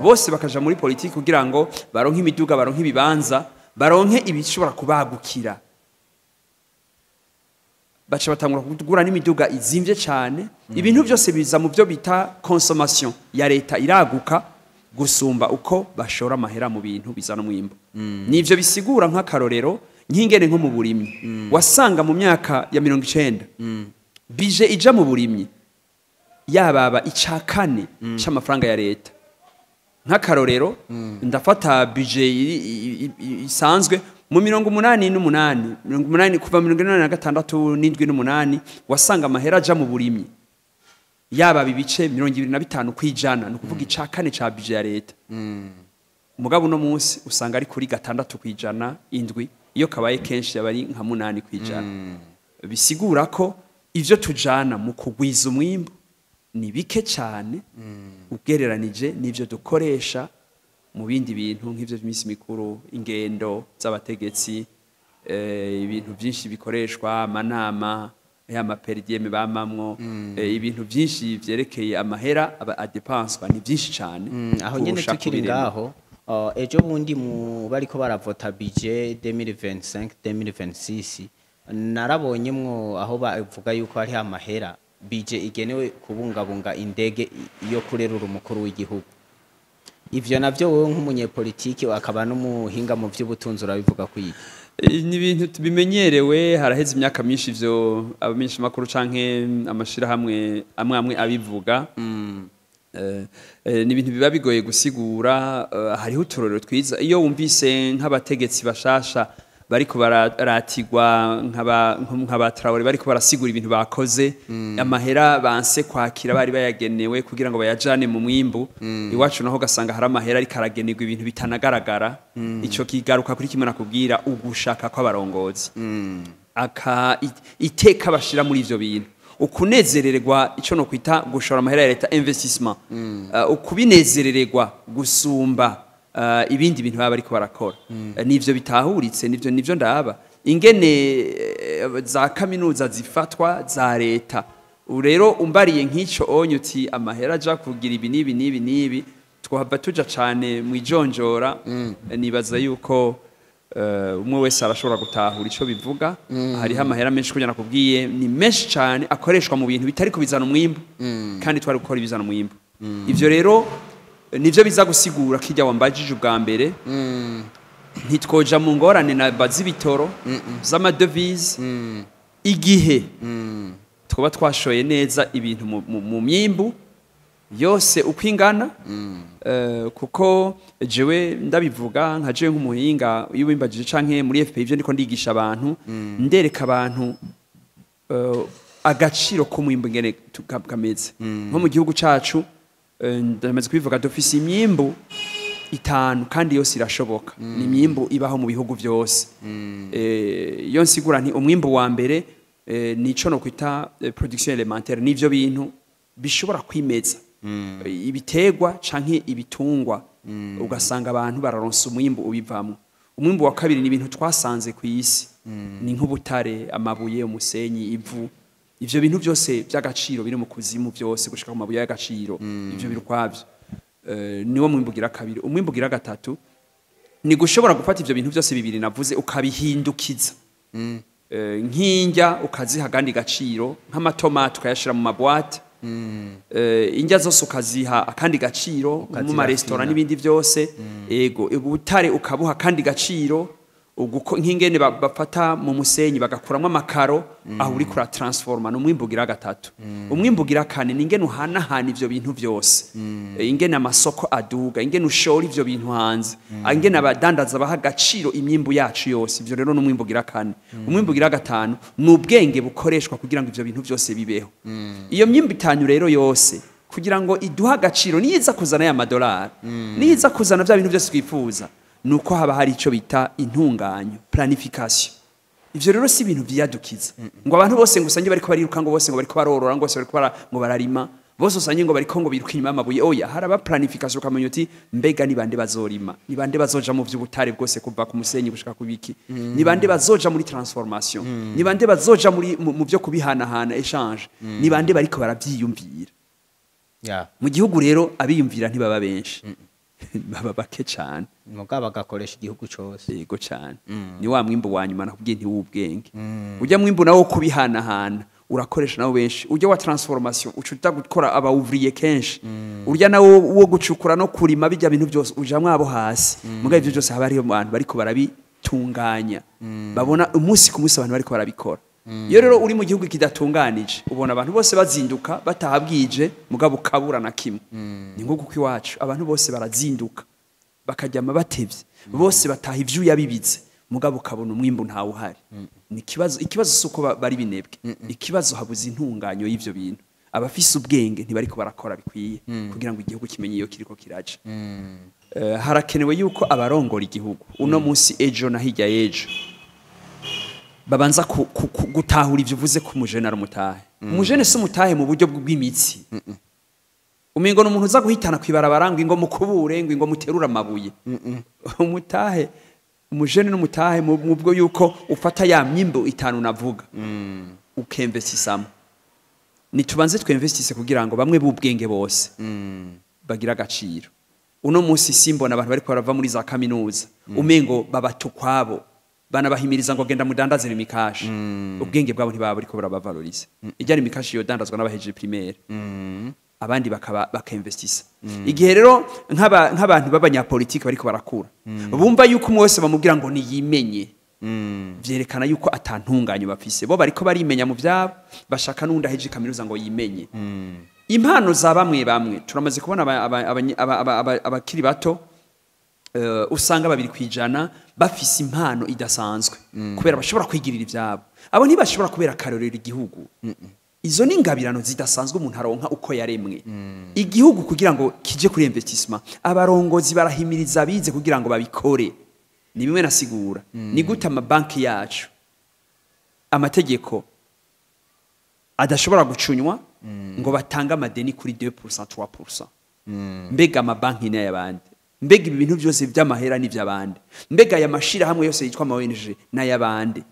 Bose bakaja muri politike kugira ngo baronke imiduga, baronke ibibanza, baronke ibishobora kubagukira. Baca batangura kugura n'imiduga izimvye cyane. Ibintu byose biza mu byo bita consommation ya leta iraguka gusumba uko bashora amahera mu bintu bizana umwimbo. Nivyo bisigura nk'akarorero nk'ingene nko mu burimyi wasanga mu myaka ya 90 bije ija mu burimyi yababa ica kane c'amafaranga ya leta. Nk'akarorero ndafata bije isanzwe mu 88, 80 kuva 86 7 8, wasanga amahera aja mu burimyi yaba ibice 25%, ni ukuvuga ica kane ca bije ya leta. Mugabo uno munsi usanga ari kuri 6%, 7, iyo kabaye kenshi yaba ari nka 8%. Bisigura ko ivyo tujana mu kugwiza umwimbu ni bike cyane ugereranije n'ivyo dukoresha mu bindi bintu nk'ivyo by'iminsi mikuru, ingendo z'abategetsi, ibintu byinshi bikoreshwa, amanama ya per diem bamamwo, ibintu byinshi vyerekeye amahera aba adepenswa ni byinshi cyane. Aho nyene kurusha tukiri kubirema. Ngaho ejo bundi mu bariko baravota budget 2025 2026, narabonyemwo aho bavuga yuko hari amahera budget igenewe kubungabunga indege yo kurerura umukuru w'igihugu. Ivyo navyo wowe nk'umunyepolitiki akaba n'umuhinga mu vy'ubutunzi urabivuga kwiki? Ni ibintu bimenyerewe, haraheze imyaka myinshi ivyo abamenyeshamakuru canke amashirahamwe amwe amwe abivuga. Ni ibintu biba bigoye gusigura. Hariho uturorero twiza iyo wumvise nk'abategetsi bashasha bariko baratigwa, nk'aba Traoré, bariko barasigura ibintu bakoze, amahera banse kwakira bari bayagenewe kugira ngo bayajane mu mwimbu. Iwacu naho gasanga hari amahera ariko aragenerwa ibintu bitanagaragara. Ico kigaruka kuri kimwe nakubwira, ugushaka kw'abarongozi, aka iteka bashira muri ivyo bintu, ukunezerererwa ico no kwita gushora amahera ya leta, investissement, ukubinezerererwa gusumba ibindi bintu baba bariko barakora. Nivyo bitahuritse, nivyo ndaba ingene za kaminuza zifatwa za leta. Ubu rero umbariye nk'ico onye uti amahera aja kugira ibi n'ibi n'ibi n'ibi, twahava tuja cane mwijonjora. Nibaza yuko umwe wese arashobora gutahura ico bivuga. Hariho amahera menshi, kugira nakubwiye, ni menshi cane akoreshwa mu bintu bitari kubizana umwimbu, kandi twari gukora ibizana umwimbu. Ivyo rero nivyo biza gusigura kijya wambajije ubwa mbere, ntitwoja mu ngorane na baz'ibitoro z'amadevize igihe twaba twashoye neza ibintu mu myimbu yose uko ingana. Kuko jewe ndabivuga nka jewe nk'umuhinga, iyo wimbajije canke muri FPI ivyo ndiko ndigisha abantu, ndereka abantu agaciro k'umwimbu ingene kameze. Nko mu gihugu cacu, ndamaze kubivuga, dufise imyimbu itanu kandi yose irashoboka, ni imyimbu ibaho mu bihugu byose. Iyo nsigura nti umwimbu wa mbere nico no kwita production élémentaire, nivyo bintu bishobora kwimeza, ibiterwa canke ibitungwa, ugasanga abantu bararonsa umwimbu ubivamwo. Umwimbu wa kabiri ni ibintu twasanze ku isi, ni nk'ubutare, amabuye, umusenyi, ivu, ivyo bintu byose by'agaciro biri mu kuzimu byose gushika ku mabuye y'agaciro, ivyo biri ukwavyo. Niwo mwimbu ugira kabiri. Umwimbu ugira gatatu ni gushobora gufata ivyo bintu byose bibiri navuze ukabihindukiza. Nk'indya ukaziha akandi gaciro, nk'amatomati ukayashira mu ma boîtes, indya zose ukaziha akandi gaciro mu maresitora n'ibindi byose. Ego, ubutare ukabuha akandi gaciro, nk'ingene bafata mu musenyi bagakuramo amakaro, aho uri kura transforma, ni umwimbu ugira gatatu. Umwimbu ugira kane ni ingene uhanahana ivyo bintu byose, ingene amasoko aduga, ingene ushora ivyo bintu hanze, ingene abadandaza baha agaciro imyimbu yacu yose. Ivyo rero ni umwimbu ugira kane. Umwimbu ugira gatanu ni ubwenge bukoreshwa kugira ngo ivyo bintu byose bibeho. Iyo myimbu itanu rero yose kugira ngo iduhe agaciro, niyiza kuzana ya madolari, niyiza kuzana bya bintu byose twifuza, nuko haba hari icyo bita intunganyo, planification. Ivyo rero si ibintu vyiyadukiza ngo abantu bose ngo usange bariko bariruka, ngo bose ngo bariko barorora, ngo bose bariko ngo bararima, bose usange ngo bariko ngo biruka inyuma y'amabuye. Oya, haraba planification, ukamenya uti mbega ni bande bazorima, ni bande bazoja mu vy'ubutare bwose kuva ku musenyi gushika ku biki, ni bande bazoja muri transformation, ni bande bazoja muri mu vyo kubihanahana, échange, ni bande bariko baravyiyumvira. Mu gihugu rero abiyumvira ntibaba benshi, baba bake cane. Mugabo bagakoresha igihugu cose. Yego cane. Ni wa mwimbu wa nyuma nakubwiye ntiwubwenge. Ujya mwimbu nawo kubihanahana urakoresha nawo benshi, ujya wa transformation ucuta gukora aba ouvrier kenshi, urya nawo wo gucukura no kurima bijya bintu byose ujamwo abo hasi. Mugabo ivyo byose haba hariyo abantu bariko barabitunganya, babona umunsi ku munsi abantu bariko barabikora. Iyo rero uri mu gihugu kidatunganije, ubona abantu bose bazinduka bataha bwije, mugabo ukabura na kimwe. Ni nko kuko iwacu abantu bose barazinduka bakaryama batevye, bose bataha ivyuya bibize, mugabo ukabona umwimbu ntawe uhari. Ni ikibazo. Ikibazo si uko bari binebwe, ikibazo habuze intunganyo y'ivyo bintu. Abafise ubwenge ntibariko barakora bikwiye kugira ngo igihugu kimenye iyo kiriko kiraja. Harakenewe yuko abarongora igihugu uno munsi, ejo na hirya y'ejo, babanza gutahura ivyo uvuze ko umujene ari umutahe. Umujene si umutahe mu buryo bw'imitsi, umengo ni umuntu uza guhitana kwibarabara ngo ingo mukubure, ngo ingo muterure amabuye. Umutahe, umujene n'umutahe mu bwo yuko ufata ya myimbo itanu navuga ukemvestisamo. Nitubanze twemvestise kugira ngo bamwe b'ubwenge bose bagira agaciro. Uno munsi simbona abantu bariko barava muri za kaminuza, umengo babatukwabo banabahimiriza ngo genda mudandaze imikashi. Ubwenge bwabo ntibaba bariko barabavaloriza. Ijya imikashi yodandazwa n'abahejeje primaire, abandi bakaba bakainvestisa. Igihe rero nk'abantu b'abanyapolitiki bariko barakura bumva yuko umwe wese bamubwira ngo niyimenye, vyerekana yuko atantunganyo bafise. Bo bariko barimenya mu vyabo, bashaka n'undi ahejeje kaminuza ngo yimenye. Impano za bamwe bamwe turamaze kubona abakiri bato, usanga 2% bafise impano idasanzwe kubera bashobora kwigirira ivyabo. Abo ntibashobora kubera akarorero igihugu. Izo ni ingabirano zidasanzwe umuntu aronka uko yaremwe. Igihugu kugira ngo kije kuri investissement, abarongozi barahimiriza abize kugira ngo babikore. Ni bimwe nasigura, ni gute amabanki yacu amategeko adashobora gucunywa ngo batange amadeni kuri 2%, 3%? Mbega amabanki ni ay'abandi? Mbega ibi bintu byose by'amahera ni iby'abandi? Mbega aya mashirahamwe yose yitwa ama ONG n'ay'abandi?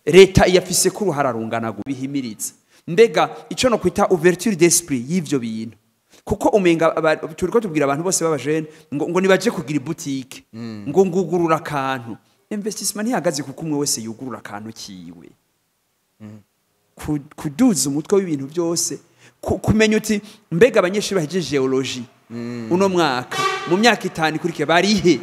Leta iyafise ko uruhara rungana bihimiriza. Mbega ico no kwita ouverture d'esprit y'ivyo bintu, kuko umenga turiko tubwira abantu bose b'abajene ngo nibaje kugira boutique, ngo ngugurura akantu. Investissement ntihagaze kuko umwe wese yugurura akantu kiwe. Kuduza umutwe w'ibintu byose, kumenya uti mbega abanyeshuri bahejeje géologie uno mwaka, mu myaka 5 ikurikiye barihe?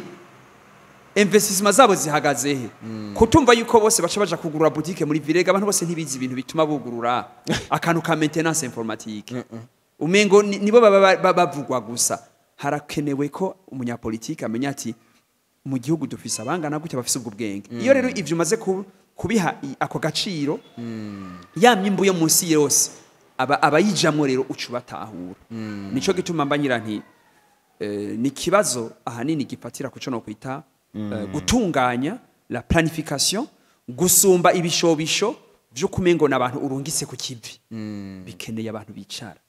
Investissement zabo zihagaze he? Kutumva yuko bose baca baja kugurura boutique muri ville, abantu bose ntibizi ibintu bituma bugurura akantu ka maintenance informatique, umengo nibo baba bavugwa gusa. Harakenewe ko umunyapolitike amenya ati mu gihugu dufise abangana gutya bafise ubwo bwenge. Iyo rero ivyo umaze kubiha ako gaciro, ya myimbu yo munsi yose abayijamwo rero uca ubatahura. Nico gituma mba ngira nti ni kibazo ahanini gifatira kuco no kwita gutunganya, la planification, gusumba ibishobisho vyo kumengo n'abantu urungitse ku kivi. Bikeneye abantu bicara.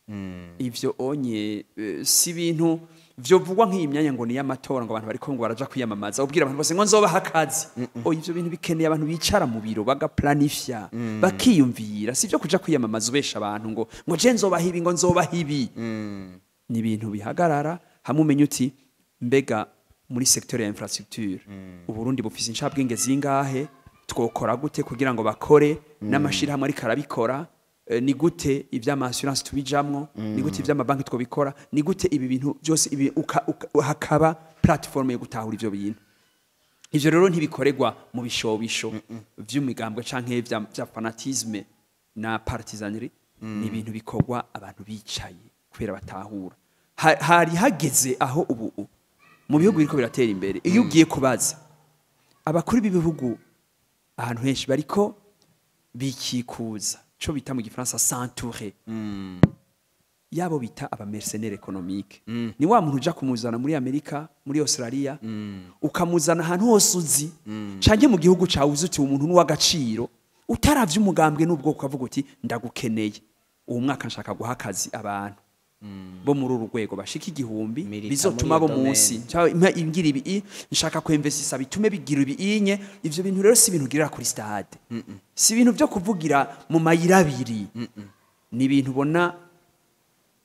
Ivyo onye si ibintu vyovugwa nk'iyi myanya ngo ni y'amatora, ngo abantu bariko ngo baraja kwiyamamaza, ubwira abantu bose ngo nzobaha akazi. Oya, ivyo bintu bikeneye abantu bicara mu biro bagaplanifya, bakiyumvira. Si ivyo kuja kwiyamamaza ubesha abantu ngo je nzobaha ibi, ngo nzobaha ibi. Ni ibintu bihagarara hamwe umenye uti mbega muri secteur ya infrastructure Uburundi bufise incabwenge zingahe? Twokora gute kugira ngo bakore n'amashirahamwe ariko arabikora? Ni gute ivy'ama assurance tubijamwo? Ni gute ivy'amabanki twobikora? Ni gute ibi bintu byose ibi hakaba platform yo gutahura ivyo bintu? Ivyo rero ntibikorerwa mu bishobisho vy'imigambwe canke vya fanatisme na partisanerie. Ni ibintu bikorwa abantu bicaye kubera batahura. Hari hageze aho ubu mu bihugu biriko biratera imbere, iyo ugiye kubaza abakuru b'ibihugu ahantu henshi, bariko bikikuza co bita mu gifaransa s'entourer yabo bita aba mercenaires économiques. Ni wa muntu uja kumuzana muri Amerika, muri Australia, ukamuzana ahantu hose uzi canke mu gihugu cawe uzi uti umuntu n'uw'agaciro, utaravye umugambwe n'ubwoko, ukavuga uti ndagukeneye uwo mwaka, nshaka guha akazi abantu bo muri uru rwego bashika 1000 Milita bizotuma muri bo iyo munsi imgira ibi nshaka kwinvestisa bitume bigira ibi inye. Ivyo bintu rero si ibintu ugirira kuri stade, si ibintu byo kuvugira mu mayira abiri, ni ibintu ubona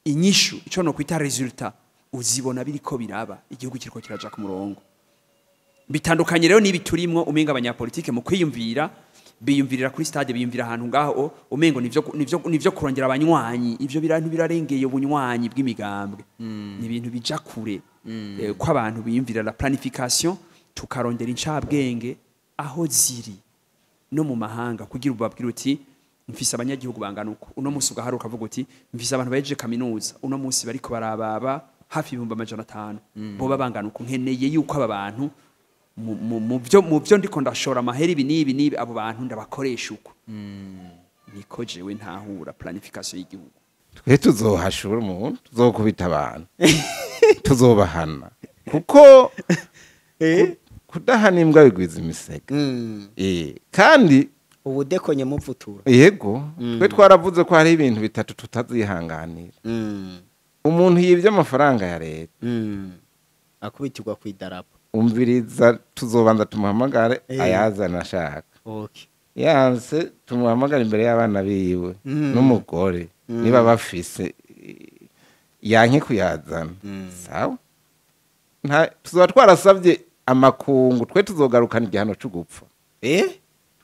inyishu, ico no kwita résultat, uzibona biriko biraba, igihugu kiriko kiraja ku murongo. Bitandukanye rero n'ibi turimwo, umenga abanyapolitike mu kwiyumvira biyumvirira kuri stade, biyumvira ahantu ngaho, umengo nivyo kurongera abanywanyi. Ivyo birantu birarengeye ubunywanyi bw'imigambwe, ni ibintu bija kure. Ko abantu biyumvira la planification, tukarondera incabwenge aho ziri no mu mahanga kugira ubabwire uti mfise abanyagihugu bangana uko uno munsi, ugaharuka ukavuga uti mfise abantu bahejeje kaminuza uno munsi bariko barababa hafi 500,000, boba bangana uko, nkeneye yuko aba bantu mu byo ndiko ndashora amahera ibi n'ibi n'ibi, abo bantu ndabakoresha uko. Niko jewe ntahura planification y'igihugu. Twe tuzohashura umuntu, tuzokubita abantu, tuzobahana, kuko kudahana imbwa bigwiza imisega. Kandi ubu dekonye mupfutura. Yego, twe twaravuze ko hari ibintu bitatu tutazihanganira. Umuntu yibye amafaranga ya leta, Akubitirwa ku idarapo. Umviriza, tuzobanza tumuhamagare ayazana ashaka. Yanse, tumuhamagare imbere y'abana biwe n'umugore niba bafise, yanke kuyazana, sawa. Tuzoba twarasabye amakungu, twe tuzogarukana igihano cyo gupfa.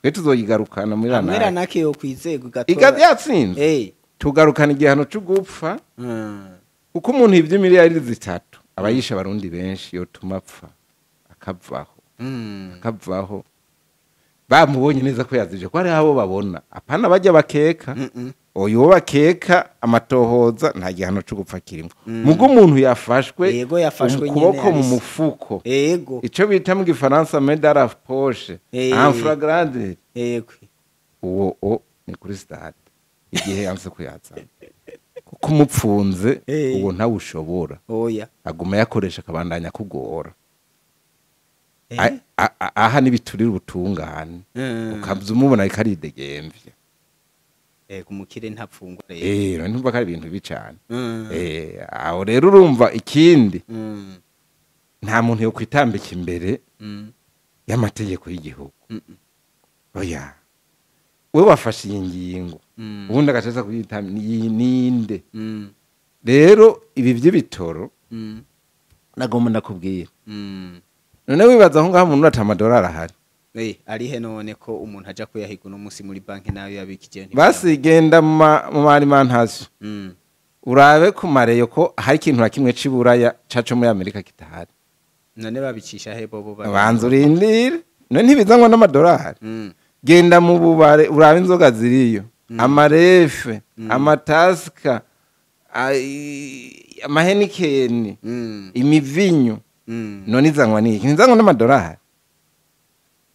Twe tuzoyigarukana muri Amwera ranaka nake yo kwizega igaze ugatora. Yatsinze, tugarukana igihano cyo gupfa, kuko umuntu yibye miliyari 3 aba yishe abarundi benshi, yotuma apfa akavaho, akavaho bamubonye neza ko yazije, ko hari abo babona, apana bajya bakeka. Uyu wo bakeka amatohoza, nta gihano cyo gupfa kirimo. Mugo umuntu yafashwe Yego, yafashwe ukuboko nyene mu arisi. mufuko, ico bita mu gifaransa main dans la poche, en flagrant, uwo o ni kuri stade igihe yanse kuyazana, kuko umupfunze uwo ntawushobora. Oya. Aguma yakoresha, akabandanya kugora. Aha nibiturira ubutungane, ukaza umubona ariko aridegemvya. Umukire ntapfungwa rero. None ntumva ko ari ibintu bibi cane? Aho rero urumva ikindi, nta muntu yo kwitambika imbere y'amategeko y'igihugu. Oya, we wafashe iyi ngingo, ubundi agacaza kuyitambika ninde? Rero ibi by'ibitoro nagomba ndakubwira. None wibaza aho ngaho umuntu ata amadolari ahari? Arihe none ko umuntu aja kuyahiga uno munsi muri banki nayo yabikije? Basi genda mu ma alimentation, urabe ku mareyo ko hari ikintu na kimwe c'iburaya caco muri Amerika kitahari. None babicisha he bobo? Banza urindire, none ntibizanwa n'amadolari? Genda mu bubare urabe inzoga ziriyo, amarefe, amatasika, amahenikeni, imivinyu. None izanwa n'iki? Ntizanwa n'amadolari?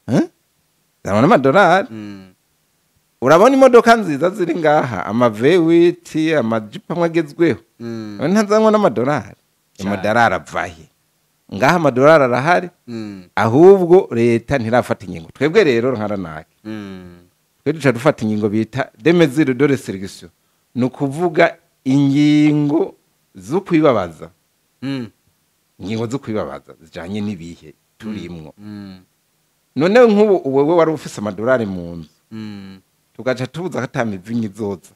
Eh? Izanwa n'amadolari. Urabona imodoka nziza ziri ngaha, ama V8, amajipo amwe agezweho, none ntazanwa n'amadolari? Amadolari avahe ngaha? Amadolari arahari, ahubwo leta ntirafata ingingo. Twebwe rero nka ranake, twe duca dufata ingingo bita des mesures de restriction, ni ukuvuga ingingo zo kwibabaza, ingingo zo kwibabaza zijanye n'ibihe turimwo. None nk'ubu wewe wari ufise amadolari mu nzu, tugaca tubuza ko ata mivinyo izoza,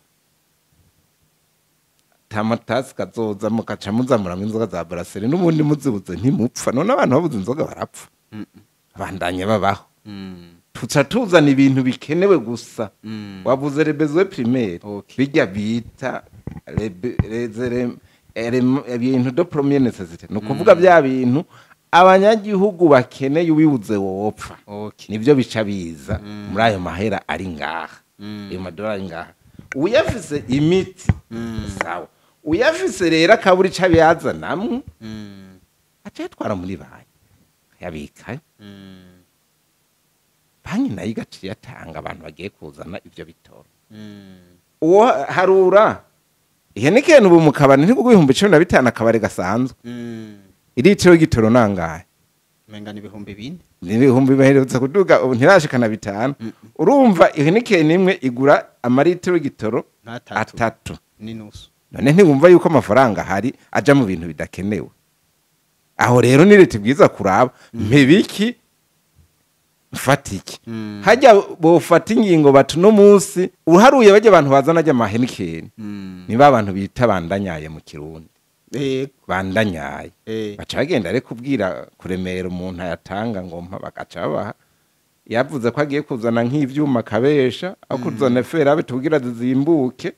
ata matasi kazoza, mukaca muzamuramwo inzoga za brasserie, n'ubundi muzibuze ntimupfa. None abantu babuze inzoga barapfa? Bandanya babaho. Tuca tuzana ibintu bikenewe gusa. Wavuze les besoins primaires, bijya bita ibintu de première nécessité, ni ukuvuga bya bintu abanyagihugu bakeneye, ubibuze wopfa. Nibyo bica biza muri ayo mahera ari ngaha, ayo madolari ari ngaha. Uyafise imiti, sawa. Uyafise rero akabura ico abiyazanamwo, aca yatwara muri banki akayabikayo. Banki nayo igaca iyatanga abantu bagiye kuzana ivyo bitoro. Uwo harura ihenikeni ubu mu kabari ntibwo 15,000, akabari gasanzwe. Iritiro y'igitoro nangahe? Umenga ni 4000. Ni ibihumbi baherutse kuduga, ubu ntirashikana 5. Urumva ihenikeni imwe igura amaritiro y'igitoro nk'atatu atatu n'inusu. None ntiwumva yuko amafaranga ahari aja mu bintu bidakenewe? Aho rero ni leta ibwiza kuraba: mpebiki, mfata iki? Hajya bofata ingingo bati uno munsi uharuye bajya abantu bazana ajya amahenikeni, niba abantu bita bandanyaye mu Kirundi, bandanyaye, baca bagenda rero kubwira kuremera umuntu ayatanga ngo mpa, bagaca babaha. Yavuze ko agiye kuzana nk'ivyuma akabesha, aho kuzana fer à béton kugira zizimbuke,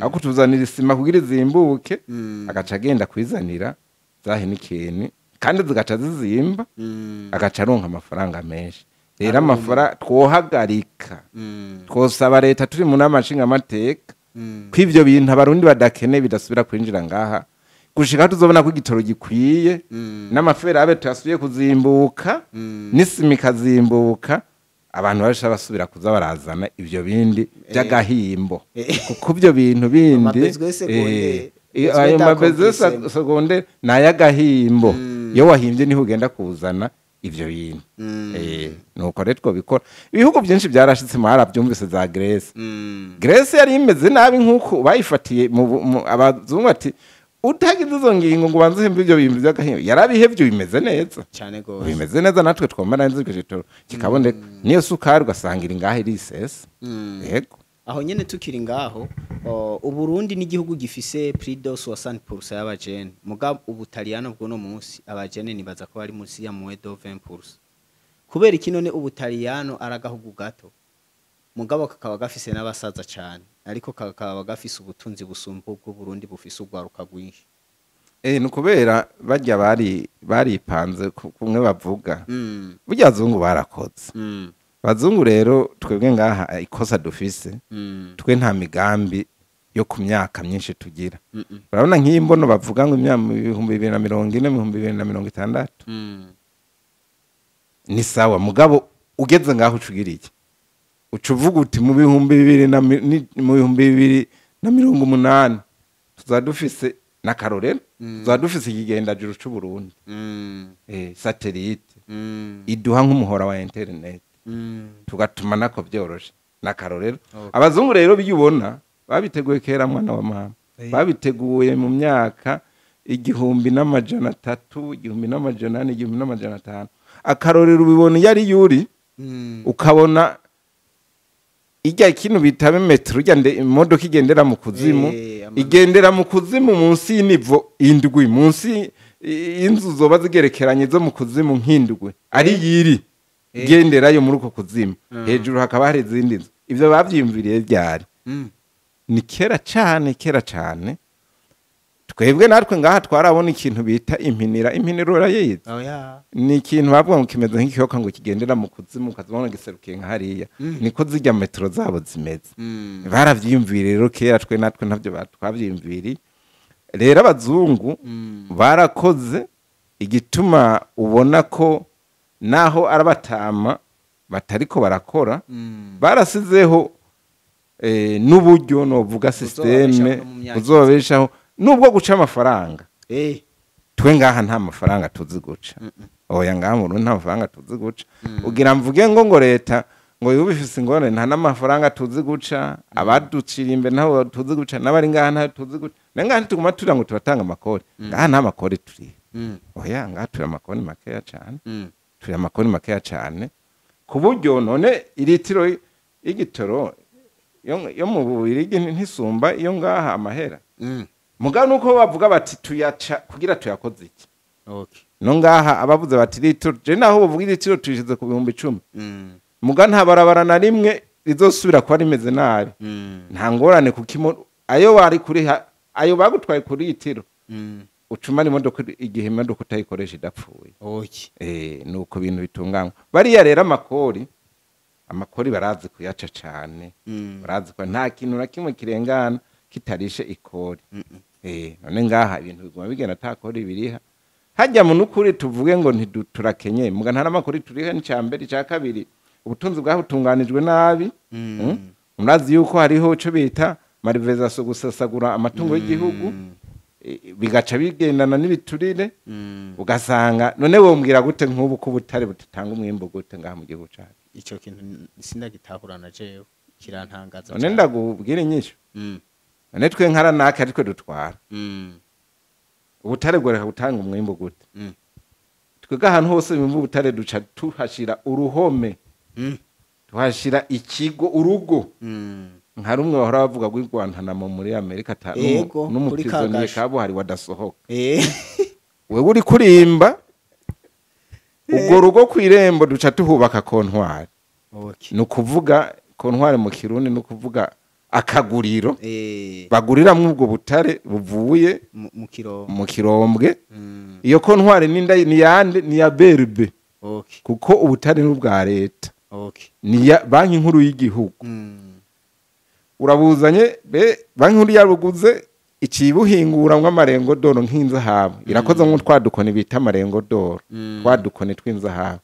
aho kutuzanira isima kugira izimbuke, agaca agenda kwizanira za henikeni kandi zigaca zizimba, agaca aronka amafaranga menshi. Rero amafaranga twohagarika, twosaba leta turi mu nama nshingamateka ko ivyo bintu abarundi badakeneye bidasubira kwinjira ngaha gushika aho tuzobona ko igitoro gikwiye, n'ama fer à béton yasubiye kuzimbuka, n'isima ikazimbuka, abantu basha basubira kuza barazana ivyo bindi by'agahimbo, kuko ivyo bintu bindi Ama besoins secondaires. Besoin ayo ma besoins d'accomplissement. secondaires ni ay'agahimbo. Iyo wahimbye niho ugenda kuzana ivyo bintu. Nuko rero twobikora. Ibihugu byinshi byarashitse, mwarabyumvise za Grèce. Grèce yari imeze nabi nk'uko bayifatiye abazungu ati utagize izo ngingo ngo ubanze uhembe ibyo bintu by'agahimbo, yarabihevye, bimeze neza. Cyane gose. Bimeze neza. Natwe twomara neza icyo gitoro kikaboneka, niyo sukari ugasanga iri ngaho irisesa. Yego. Aho nyene tukiri ngaho, Uburundi n'igihugu gifise plus de 60% y'abajene, muga Ubutaliyano bw'uno munsi abajene nibaza ko bari munsi ya moins de 20%. Kubera iki none Ubutaliyano ari agahugu gato, mugabo kakaba gafise n'abasaza cane, ariko kakaba gafise ubutunzi busumba ubw'Uburundi bufise urwaruka rwinshi? Ni ukubera barya bari baripanze kumwe bavuga. Burya abazungu barakoze. Abazungu rero, twebwe ngaha ikosa dufise, twe nta migambi yo ku myaka myinshi tugira. Urabona nk'iyi mbono bavuga ngo imyaka 2040, 2060, ni sawa, mugabo ugeze ngaho uca ugira iki? Uca uvuga uti mu bihumbi bibiri na mi- ni- mu 2080 tuzaba dufise n'akarorero, tuzaba dufise ikigendajuru c'Uburundi, satellite iduha nk'umuhora wa internet, tugatuma nako byoroshe, n'akarorero. Abazungu rero biyo ubona babiteguye kera, mwana wa mama. Babiteguye mu myaka 1300, 1400, 1500. Akarorero ubibona iyo ari yuri, ukabona ijya ikintu bita metero, ijya imodoka igendera mu kuzimu, igendera mu kuzimu munsi y'inivo indwi, munsi y'inzu zoba zigerekeranye zo mu kuzimu nk'indwi, ari yiri igenderayo muri uko kuzimu, hejuru hakaba hari izindi nzu. Ibyo bavyiyumviriye ryari? Ni kera cane, kera cane. Twebwe natwe ngaha twarabona ikintu bita impinira. Impinira urayizi? Oya. Ni ikintu bavuga ngo kimeze nk'ikiyoka, ngo kigendera mu kuzimu, ukazibona giserukiye nka hariya. Niko zijya metero zabo zimeze. Baravyiyumviriye rero kera, twe natwe ntabyo twavyiyumviriye. Rero abazungu barakoze, igituma ubona ko naho arabatama batariko barakora, barasizeho n'uburyo novuga système no mu myaka buzobabeshaho nubwo guca amafaranga. Twe ngaha nta mafaranga tuzi guca. Oya, ngaha mu Burundi nta mafaranga tuzi guca. Ugira mvuge ngo leta ngo yoba ifise ingorane, nta n'amafaranga tuzi guca. Abaducira imbere ntaho tuzi guca, n'abari ngaha ntaho tuzi guca. Na ngaha ntituguma turira ngo turatanga amakori. Ngaha nta makori turiha. Oya, ngaha turi amakori makeya cane. Turi amakori makeya cane ku buryo none iritiro y'igitoro yo mu Bubirigi ntisumba iyo ngaha amahera. Mugabo nuko bavuga bati tuyaca kugira tuyakoze iki? No ngaha abavuze bati litiro, je naho bavuga iritiro tuyishize ku 10,000. Muga nta barabara na rimwe rizosubira kuba rimeze nabi. Nta ngorane kuko ayo wari kuriha, ayo bagutwaye kuri itiro, ucumara imodoka igihe imodoka utayikoresha idapfuye. Nuko ibintu bitunganywa. Bariya rero amakori barazi kuyaca cane. Barazi ko nta kintu na kimwe kirengana kitarishe ikori. None ngaha ibintu biguma bigenda ata kori biriha. Hajya mu nukuri tuvuge ngo ntiturakenye, muga nta namakori turiha ni cambere ca kabiri. Ubutunzi bwahutunganijwe nabi. Murazi yuko hariho ico bita malversation, gusesagura amatungo y'igihugu, bigaca bigendana n'ibiturire. Ugasanga none wombwira gute nk'ubu ko ubutare butatanga umwimbo gute ngaha mu gihugu cacu? Ico kintu sindagitahurana jewe, kirantangaza. None ndagubwira inyishu. None twe nkara naka aritwe dutwara. Ubutare bworeka gutanga umwimbo gute? Twebwe ahantu hose bimva ubutare duca tuhashira uruhome. Tuhashira ikigo, urugo. Nka rumwe bahora bavuga ngo Guantanamo muri Amerika n'umuprisonnier kabuhari wadasohoka. Wewe uri kurimba ubwo rugo kwirembo duca tuhubaka kontwari. Nukuvuga kontwari mu Kirundi nukuvuga akaguriro. Baguriramwo ubwo butare buvuye mu Kirombwe. Iyo kontwari ninda ni yande ni ya BRB. Kuko ubutare n'ubwa leta. Ni ya banki nkuru y'igihugu. Urabuzanye banki nkuru yaruguze icibuhinguramwo amarengo doro nk'inzahabu. Irakoze nko twadukoni bita amarengo doro. Twadukoni tw'inzahabu.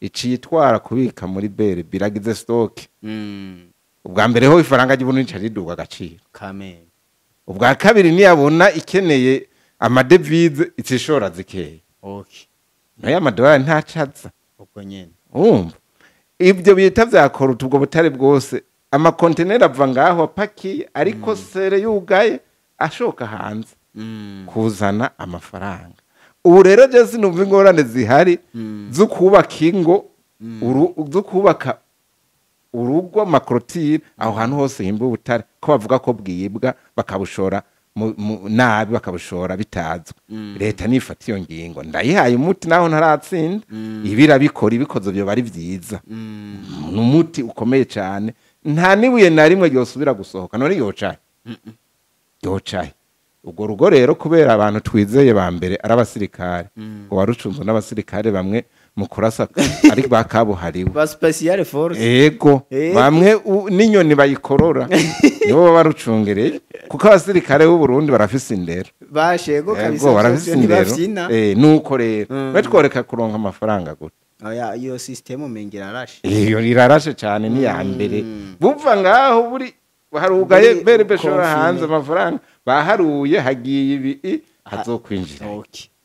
Icitwara kubika muri BRB iragize stock. Ubwa mbere ho ifaranga ry'ubuntu rica riduga agaciro. Ubwa kabiri niyabona ikeneye amadevize icishora zikeye. Nayo amadolari ntacaza. Ubwo nyene. Urumva? Ibyo bita vyakora ubwo butare bwose amakonteneri ava ngaho apakiye ariko sere yugaye ashoka hanze kuzana amafaranga. Ubu rero je sinumva ingorane zihari zo kubaka ingo, zo kubaka urugo amakorotire aho hantu hose himba ubutare ko bavuga ko bwibwa bakabushora nabi bakabushora bitazwi. Leta nifata iyo ngingo ndayihaye umuti naho ntaratsinda. Ibirabikora ibikozo byo bari vyiza. Ni umuti ukomeye cyane, nta nibuye na rimwe ryosubira gusohoka. None yocaye yocaye ubwo rugo rero kubera abantu twizeye ba mbere ari abasirikare, ngo warucunzwe n'abasirikare bamwe mu kurasa ari bakabuhariwe ba special force. Ego bamwe n'inyoni bayikorora nibo barucungereye, kuko abasirikare b'u Burundi barafise indero bashego kabisa, barafise indero. Nuko rero batworeka kuronka amafaranga gute? Oya, iyo system umengera arashe. Iyo irarashe cyane ni ya mbere. Bumva ngaho buri harugaye BRB shora hanze amafaranga baharuye hagiye ibi hazokwinjira.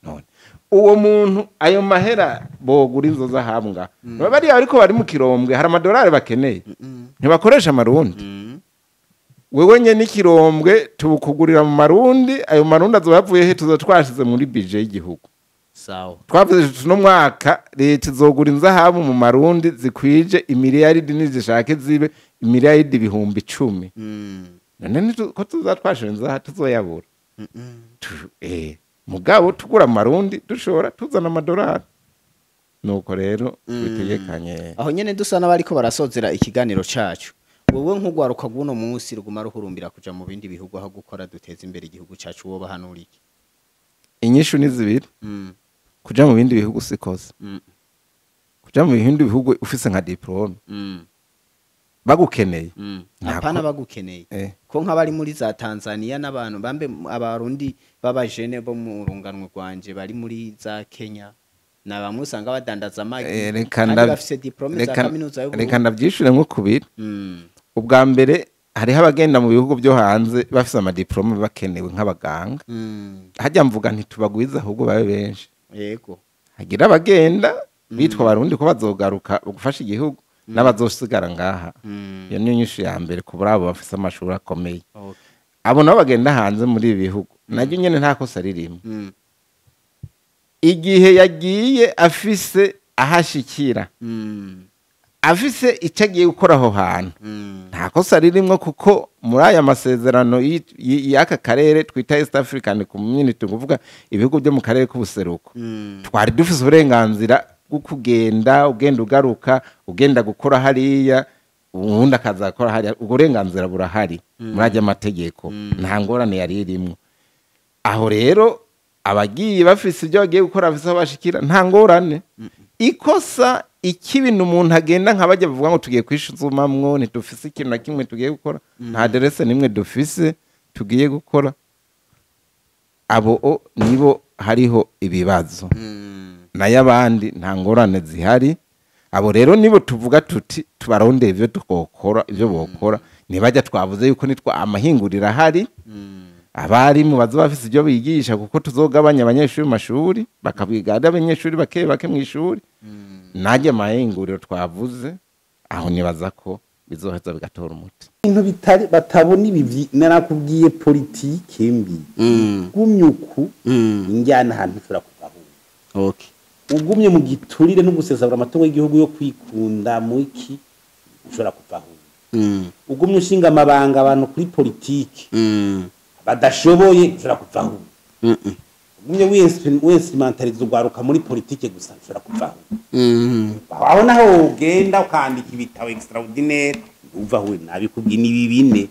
None uwo muntu ayo mahera bogura inzo zahabwa bari ariko bari mu Kirombwe hari amadolari bakeneye, ntibakoresha amarundi. Wewe nye n'ikirombwe tubukugurira mu marundi, ayo marundi azobavuye he tuzotwashize muri budget y'igihugu. Sawa. Twavuze tuno mwaka leta izogura inzahabu mu marundi zikwije imiliyaridi nizishake zibe imiliyaridi 10,000. None ko tuzatwashira inzahabu tuzoyabura. Mugabo tugura amarundi dushora tuzana amadolari. Nuko rero bitegekanye. Aho nyene dusa n'abariko barasozera ikiganiro cacu. Wowe nk'ugwaruka guno munsi ruguma ruhurumbira kuja mu bindi bihugu aho gukora duteza imbere igihugu cacu, woba hanura iki? Inyishu ni zibiri. Kuja mu bindi bihugu sikoze. Kuja mu bindi bihugu ufise nka diplome. Bagukeneye. Apana bagukeneye. Ko nk'abari muri za Tanzania n'abantu bambe abarundi babajene bo mu runganwe rwanje bari muri za Kenya na bamwe usanga badandaza amagi kandi bafise diplome za kaminuza y'u Burundi. Reka ndavyishure nko kubiri. Ubwa mbere hariho abagenda mu bihugu byo hanze bafise amadiplome bakenewe nk'abaganga. Hajya mvuga ntitubagwiza ahubwo babe benshi. Yego. Hagira abagenda bitwa barundi ko bazogaruka gufasha igihugu n'abazosigara ngaha. Iyo niyo nyishu ya mbere ku brabo bafise amashuri akomeye. Abo nabo bagenda hanze muri ibi bihugu naryo nyene nta kosa ririmo. Igihe yagiye afise ahashikira, afise icyo agiye gukora aho hantu, nta kosa ririmwo, kuko muri aya masezerano y'aka karere twita East African Community, kuvuga ibihugu byo mu karere k'ubuseruko, twari dufise uburenganzira bwo kugenda, ugenda ugaruka, ugenda gukora hariya, uwundi akaza gukora hariya, ubwo burenganzira burahari muri ajya amategeko, nta ngorane yari irimwo. Aho rero abagiye bafise ibyo bagiye gukora, bafise aho bashikira, nta ngorane. Ikosa ikibintu umuntu agenda nka bajya bavuga ngo tugiye kwishuzumamwo, ntidufise ikintu na kimwe tugiye gukora, nta aderese nimwe dufise tugiye gukora, abo nibo hariho ibibazo. Nayo abandi nta ngorane zihari. Abo rero nibo tuvuga tuti tubarondeye ivyo twokora, ivyo bokora nibajya twavuze yuko nitwa amahinguriro ahari, abarimu baza bafise ibyo bigisha, kuko tuzogabanya abanyeshuri mu mashuri, bakabwiga ari abanyeshuri bake bake mu ishuri, najye amahinguriro twavuze aho nibaza ko bizoheza bigatora umuti. Ibintu bitari batabona ibi narakubwiye, politike mbi gumye uku injyana ahantu ushobora kuva aho. Ugumye mu giturire no gusesagura amatungo y'igihugu yo kwikunda muki ushobora kuva aho. Ugumye ushinga amabanga abantu kuri politike badashoboye, ushobora kuva aho. Ugumye winstrumentaliza ugwaruka muri politike gusa, ushobora kuva aho. Aho naho ugenda ukandika ibitabo extraordinaire, uva aho nabikubwiye ni bine.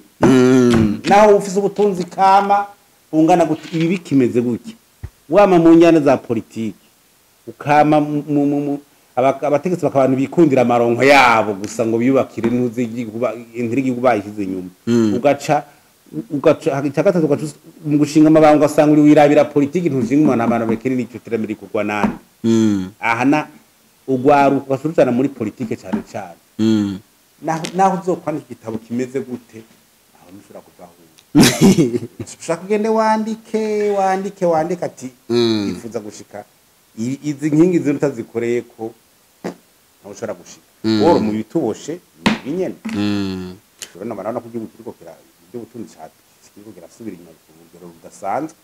Naho ufise ubutunzi kama ungana gute, ibi bikimeze gutya, wama mu njyana za politike, ukama abategetsi bakabantu bikundira amaronko yabo gusa ngo biyubakire ntuzi intiri igihugu bayishyize inyuma, ugaca icya gatatu, ugaca mu gushinga amabanga, ugasanga uri wirabira politiki, ntushinga umuntu abantu bekene n'icyo terambere kugwa nande. Aha na ugwaruka ugasubizana muri politike cyane cyane. Naho uzokwandika igitabo kimeze gute, aho ntushobora kuva aho ushaka ugende wandike wandike wandike ati yifuza gushika izi nkingi zino utazikoreye ko ntawe ushobora gushika woro mu bituboshe ni nyene. Urabona, barabona ko igihugu kiriko kira iby'ubutunzi kiriko kirasubira inyuma ku rugero rudasanzwe.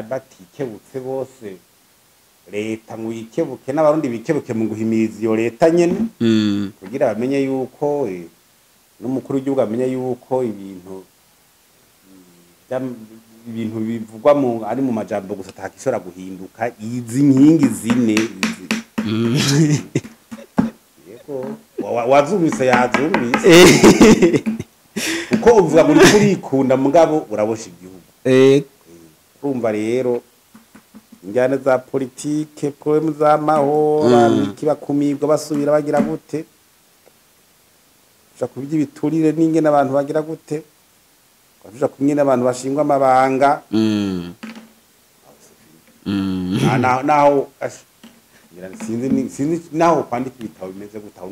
Batikebutse bose, leta ngo yikebuke n'abarundi bikebuke mu guhimiriza iyo leta nyene kugira bamenye yuko n'umukuru w'igihugu amenye yuko ibintu ibintu bivugwa mu ari mu majambo gusa atakishobora guhinduka. Izi nkingi zine izi. Yego, wazumvise yazumvise kuko uvuga ngo uriko urikunda mugabo urabosha igihugu. Urumva rero injyana za politike, problème z'amahoro, iki bakumibwa basubira bagira gute, uja kubya ibiturire n'ingene abantu bagira gute, uja kumwe n'abantu bashingwa amabanga. Naho sinzi naho kwandika ibitabo bimeze gute, aho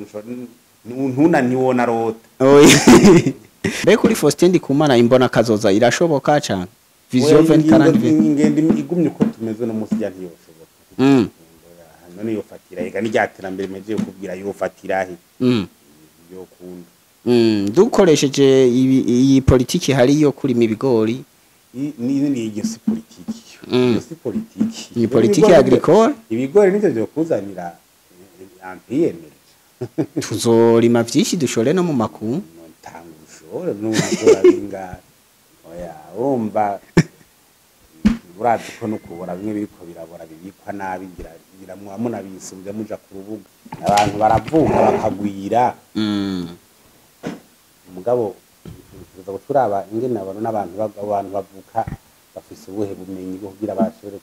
ntunaniwona rota. Mbe kuri Faustin Ndikumana imbona kazoza irashoboka cyane, vision 2040? Ingendo igumye uko tumeze no munsi ya ntiyoshoboka. None yofatira ega n'irya terambere meje kubwira yofatira he yokunda? Dukoresheje iyi politiki hari yo kurima ibigori. Ni iyo si politiki. Iyo si politiki. Ni politiki agricole. Ibigori nivyo vyokuzanira ampiyemere? Tuzorima vyinshi dushore no mu makungu. Ntanga ushore n'ushora bingahe? Oya, urumva urazi ko no kubora bimwe biriko birabora bibikwa nabi, ngira munabisumbya muja ku rubuga, abantu baravuka bakagwira. Umugabo tuza turaba ingene abantu n'abantu abantu bavuka bafise ubuhe bumenyi bwo kugira bashobore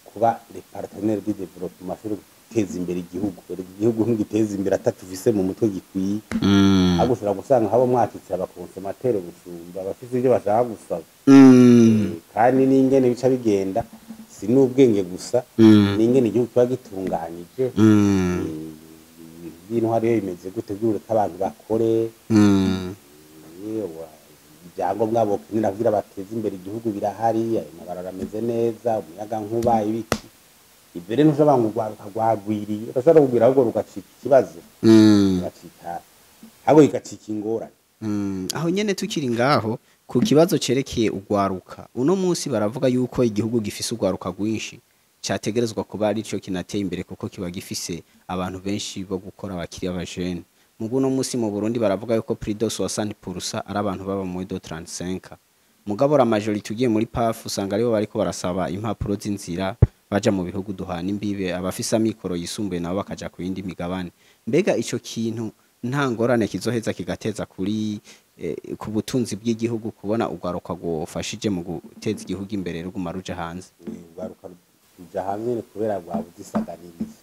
kuba les partenaires du développement, bashobore guteza imbere igihugu. Erega igihugu ntigiteza imbere atatufise mu mutwe gikwiye. Ahubwo ushobora gusanga habo mwakitse aba consommateurs gusumba abafise ibyo bashaka gusaba. Kandi n'ingene bica bigenda si n'ubwenge gusa, n'ingene igihugu kiba gitunganije. Ibintu hariyo bimeze gute by'ureka abantu bakore. Ibyangombwa bokenera kugira bateze imbere igihugu birahari, ayo mabarabara ameze neza, umuyagankuba, ibiki. Ibyo rero ntushobora ngo urwaruka rwagwiriye, urashobora kugwira ahubwo rugacika ikibazo, rugacika ahubwo rigacika ingorane. Aho nyene tukiri ngaho ku kibazo cerekeye ugwaruka, uno munsi baravuga yuko igihugu gifise ugwaruka rwinshi cyategerezwa kuba arico kinateye imbere, kuko kiba gifise abantu benshi bo gukora bakiri abajene. Mugu uno munsi mu Burundi baravuga yuko plus de 60% ari abantu baba muri de 35, mugabo la majorité ugiye muri PAF usanga aribo bariko barasaba impapuro z'inzira. baja mu bihugu duhana imbibe, abafise amikoro yisumbuye nabo bakaja ku yindi migabane. Mbega ico kintu nta ngorane kizoheza kigateza kuri ku butunzi bw'igihugu, kubona urwaruka rwofashije mu guteza igihugu imbere ruguma ruja hanze? Urwaruka ruja hanze nyene kubera rwabuze isaganirizo.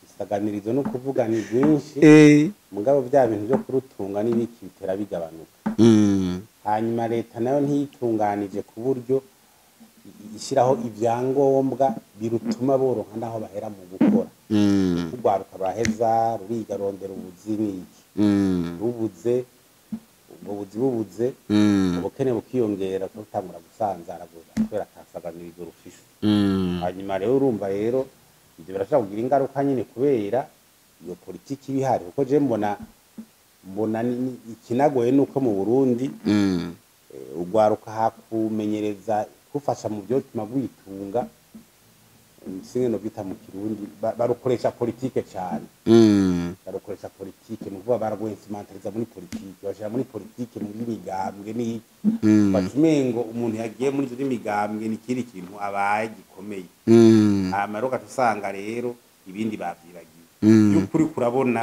Isaganirizo no kuvuga ni rwinshi, mugabo bya bintu byo kurutunga n'ibiki bitera bigabanuka. Hanyuma leta nayo ntiyitunganije ku buryo ishyiraho ibyangombwa birutuma boroha n'aho bahera mu gukora. Urwaruka ruraheza ruriga, rondera ubuzi n'iki, rubuze ubwo buzi, bubuze ubukene bukiyongera, rutangura gusanzara kubera akasaganirizo rufise. Hanyuma rero urumva rero ibyo birashobora kugira ingaruka nyine kubera iyo politiki iba ihari, kuko je mbona ikinagoye nuko mu Burundi urwaruka hakumenyereza kufasha mu byo bituma rwitunga, singe no bita mu Kirundi, barukoresha politike cyane. Barukoresha politike, ni ukuvuga baragwensimentaliza muri politike, bashira muri politike, muri migambwe n'iki, baca umengo umuntu yagiye muri ivyo migambwe ni ikindi kintu abaye gikomeye. Hama rero ugaca usanga rero ibindi bavyibagiye. By'ukuri kurabona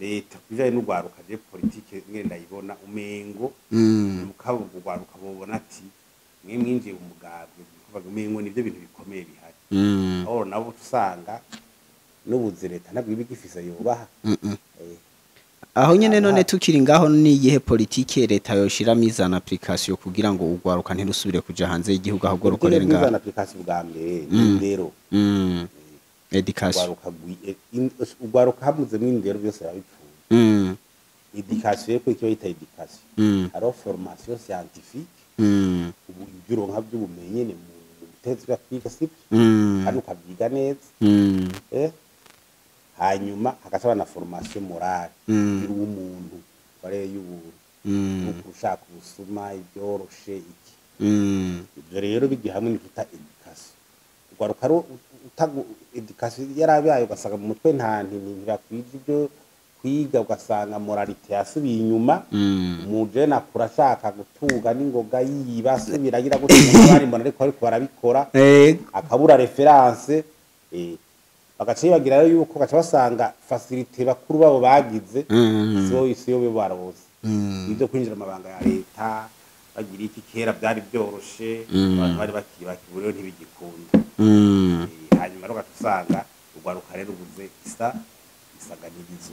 leta kubijanye n'urwaruka, je politike ngene ndayibona, umengo mukabo urwaruka bobona ati mwe mwinjiye mu mugambwe, kuvuga umengo nivyo bintu bikomeye bihari. Aho nabo usanga n'ubuzi leta nabwo iba igifise yubaha. Aho nyene none tukiri ngaho, ni iyihe politike leta yoshira mise en application kugira ngo urwaruka ntirusubire kuja hanze y'igihugu, ahubwo rukorere ngaho ngaho? Application bwa mbere ni indero. Education. Urwaruka hamuzemwo indero byose biba bipfuye. Education rero, icyo bita education, hariho formation scientifique, ubu ibyo uronka by'ubumenyi ni mu guteza kwiga, sibyo? Kandi ukabyiga neza. Hanyuma hagaca na formation morale, y'umuntu bare y'ubuntu, nuko ushaka ubusuma ibyoroshe iki. Ibyo rero bigiye hamwe ni twita education. Urwaruka utagu education yarabaye, ugasanga mu mutwe nta ntibakwije ibyo kwiga, ugasanga moralité yasubiye inyuma. Umujene akura ashaka gutunga n'ingoga, yiba, asubira agira gutya, bari mbona ariko barabikora, akabura référence, bagaca bibagira rero yuko gaca basanga facilité bakuru babo bagize sibo siyo bo barose. Ibyo kwinjira amabanga ya leta bagira iki, kera byari byoroshe, abantu bari bakiri bake, ubu rero ntibigikunda. Hanyuma rero ugaca usanga urwaruka rero rubuze isa isaganirizo.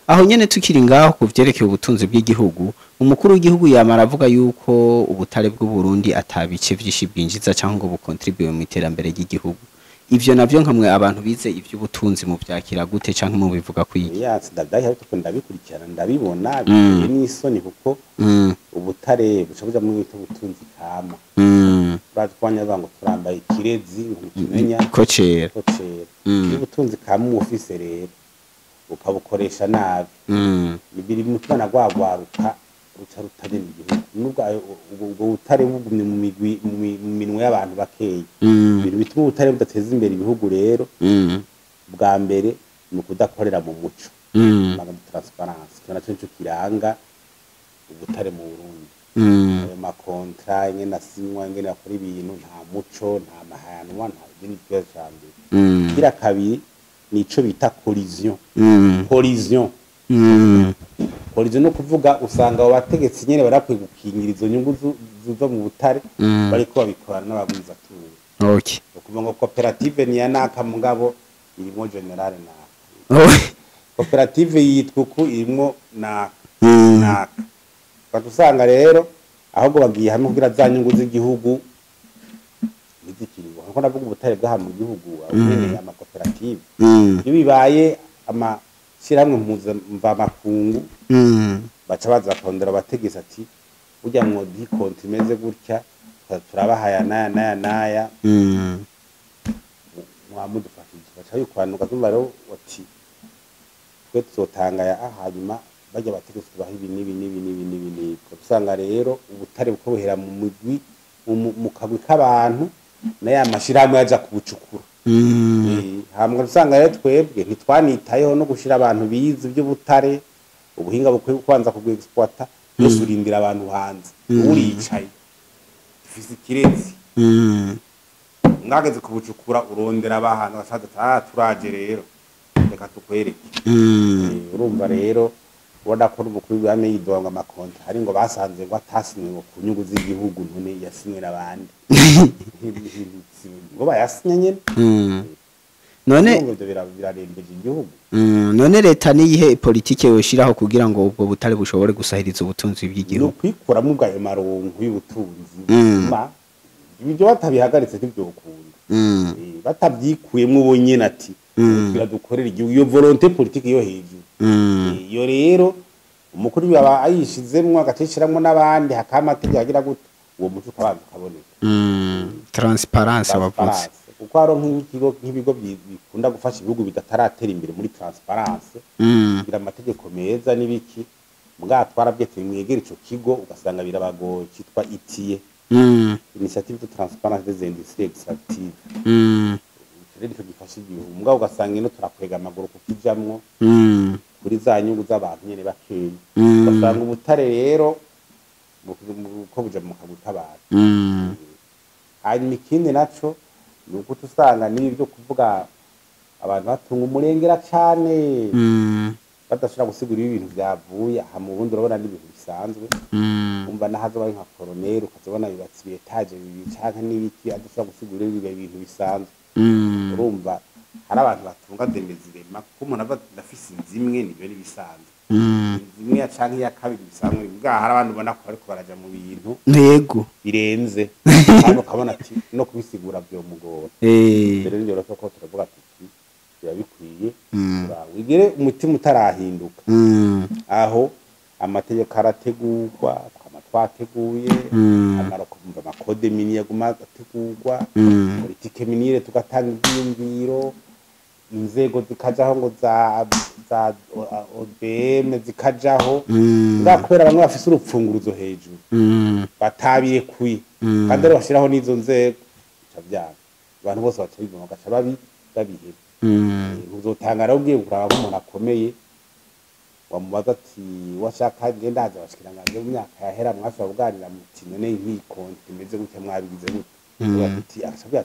Aho nyene tukiri ngaho ku vyerekeye ubutunzi bw'igihugu, umukuru w'igihugu yamara avuga yuko ubutare bw'u Burundi atabice vyinshi bwinjiza cyangwa ngo bukontribuye mu iterambere ry'igihugu. Ivyo navyo nkamwe abantu bize ivy'ubutunzi mu vyakira gute, canke mu bivuga kwiki? Ya, ndabyaye ariko ndabikurikirana, ndabibona, biteye n'isoni kuko ubutare buca buja mu mwita ubutunzi kama. Urazi ko abanyavuga ngo turambaye ikirezi ngo ntikimenya ko cera. Ko cera. Iyo ubutunzi kama uba ufise rero ukabukoresha nabi, biri mu twana rwagwaruka ruca rutari mu gihugu, nubwo ubwo butare bugumye mu migwi mu minwe y'abantu bakeya. Ibintu bituma ubutare budateza imbere ibihugu rero, bwa mbere ni ukudakorera mu muco, manque de transparence. Icyo nacyo nico kiranga ubutare mu Burundi. Ayo ma contrats ingene asinywa, ingene bakora ibintu, nta muco, nta mahayanwa, nta ibyo. Ni ikibazo ca mbere. Ikigira kabiri ni ico bita collusion. Collusion, collusion no kuvuga usanga abo bategetsi nyene barakwiye gukingira izo nyungu ziva mu butare, bariko babikorana n'abagwizatunga. Ukuvuga ngo koperative ni ya naka, mugabo irimwo général naka. Koperative yitwa uku, irimwo naka, naka. Ugaca usanga rero ahubwo bagiye hamwe kugira za nyungu z'igihugu ntizikingirwe, kuko ndavuga ubutare bw'aha mu gihugu nyene amakoperative, iyo bibaye amashyirahamwe mpuzamvamakungu, baca baza bakondera abategetsi ati burya mwodi konti imeze gutya, turabahaya naya naya naya, mwamudufashije. Baca bikorana, ugatumva rero bati twe tuzotanga aya, hanyuma bajya abategetsi tubaha ibi n'ibi n'ibi n'ibi n'ibi n'ibi. Usanga rero ubutare buko buhera mu mugwi, mu kagwi k'abantu na ya mashirahamwe yaja kubucukura. Hama usanga rero twebwe ntitwanitayeho no gushira abantu bize iby'ubutare, ubuhinga bukwiye kubanza kubwexploita byose, urindira abantu hanze. Uricaye dufise ikirezi. Mwageze kubucukura urondera abahantu basaza turaje rero reka tukwereke. Urumva rero ubona ko n'umukuru w'ibwami yidoga ngo amakonti hari ngo basanze ngo atasinywe ngo ku nyungu z'igihugu, none yasinye n'abandi ngo bayasinye nyene. None ibyo birarembeje igihugu. None leta niyihe politike yoshiraho kugira ngo ubwo butare bushobore gusahiriza ubutunzi bw'igihugu? No kwikuramwo ubwayo maronko y'ubutunzi ibyo batabihagaritse ntibyokunda. Batabyikuyemwo bo nyene ati biradukorera igihugu, iyo volonté politique yo hejuru. Iyo rero umukuru yaba ayishizemwo agacishiramwo n'abandi hakama amategeko agira gute, uwo muco ukabanza ukaboneka. Transparence wavuze. Kuko haro nk'ikigo nk'ibigo bikunda gufasha ibihugu bidataratera imbere muri transparence, kugira amategeko meza n'ibiki, mbwa twarabye mwegera ico kigo ugasanga birabagoye, cyitwa ITIE, Initiative de Transparence des Industries Extractives. Rero ico gifasha igihugu, mbwa ugasanga ino turakwega amaguru kukijamwo kuri za nyungu z'abantu nyene bakeya. Ugasanga ubutare rero ko buja mu kagutabara. Hanyuma ikindi naco ni uko usanga n'ibi byo kuvuga abantu batunga umurengera cane, badashobora gusigura ibintu vyavuye aha. Mu Burundi urabona n'ibintu bisanzwe, umva nahazoba ari nka koroneri ukazobona yubatse ibetaje bibiri canke n'ibiki, adashobora gusigura ibintu bisanzwe. Urumva hari abantu batunga demezirema, kuko umuntu ava ndafise inzu imwe nibyo n'ibisanzwe, inzu imwe ya canke iya kabiri bisanzwe. Bwa hari abantu ubona ko bariko baraja mu bintu yego birenze, kandi ukabona ati no kubisigura vyomugora. Rero nibyo ko turavuga tuti biba bikwiye wigire umutima utarahinduka, aho amategeko arategurwa twama twateguye, kumva amakode minier aguma ategurwa, politike miniere tugatanga ivyiyumviro, inzego zikajaho ngo za OBM zikajaho, kubera bamwe bafise urupfunguruzo hejuru batabirekuye, kandi rero bashiraho n'izo nzego bica vyanga, abantu bose baca bivuma bagaca babiheba. Uzotanga rero ugiye kuraba nk'umuntu akomeye wamubaza ati washaka nge ndaza abashikiranganji mu myaka yahera mwashobora kuganira muti none nk'iyi konti imeze gutya mwabigize gute? Ati akasabwira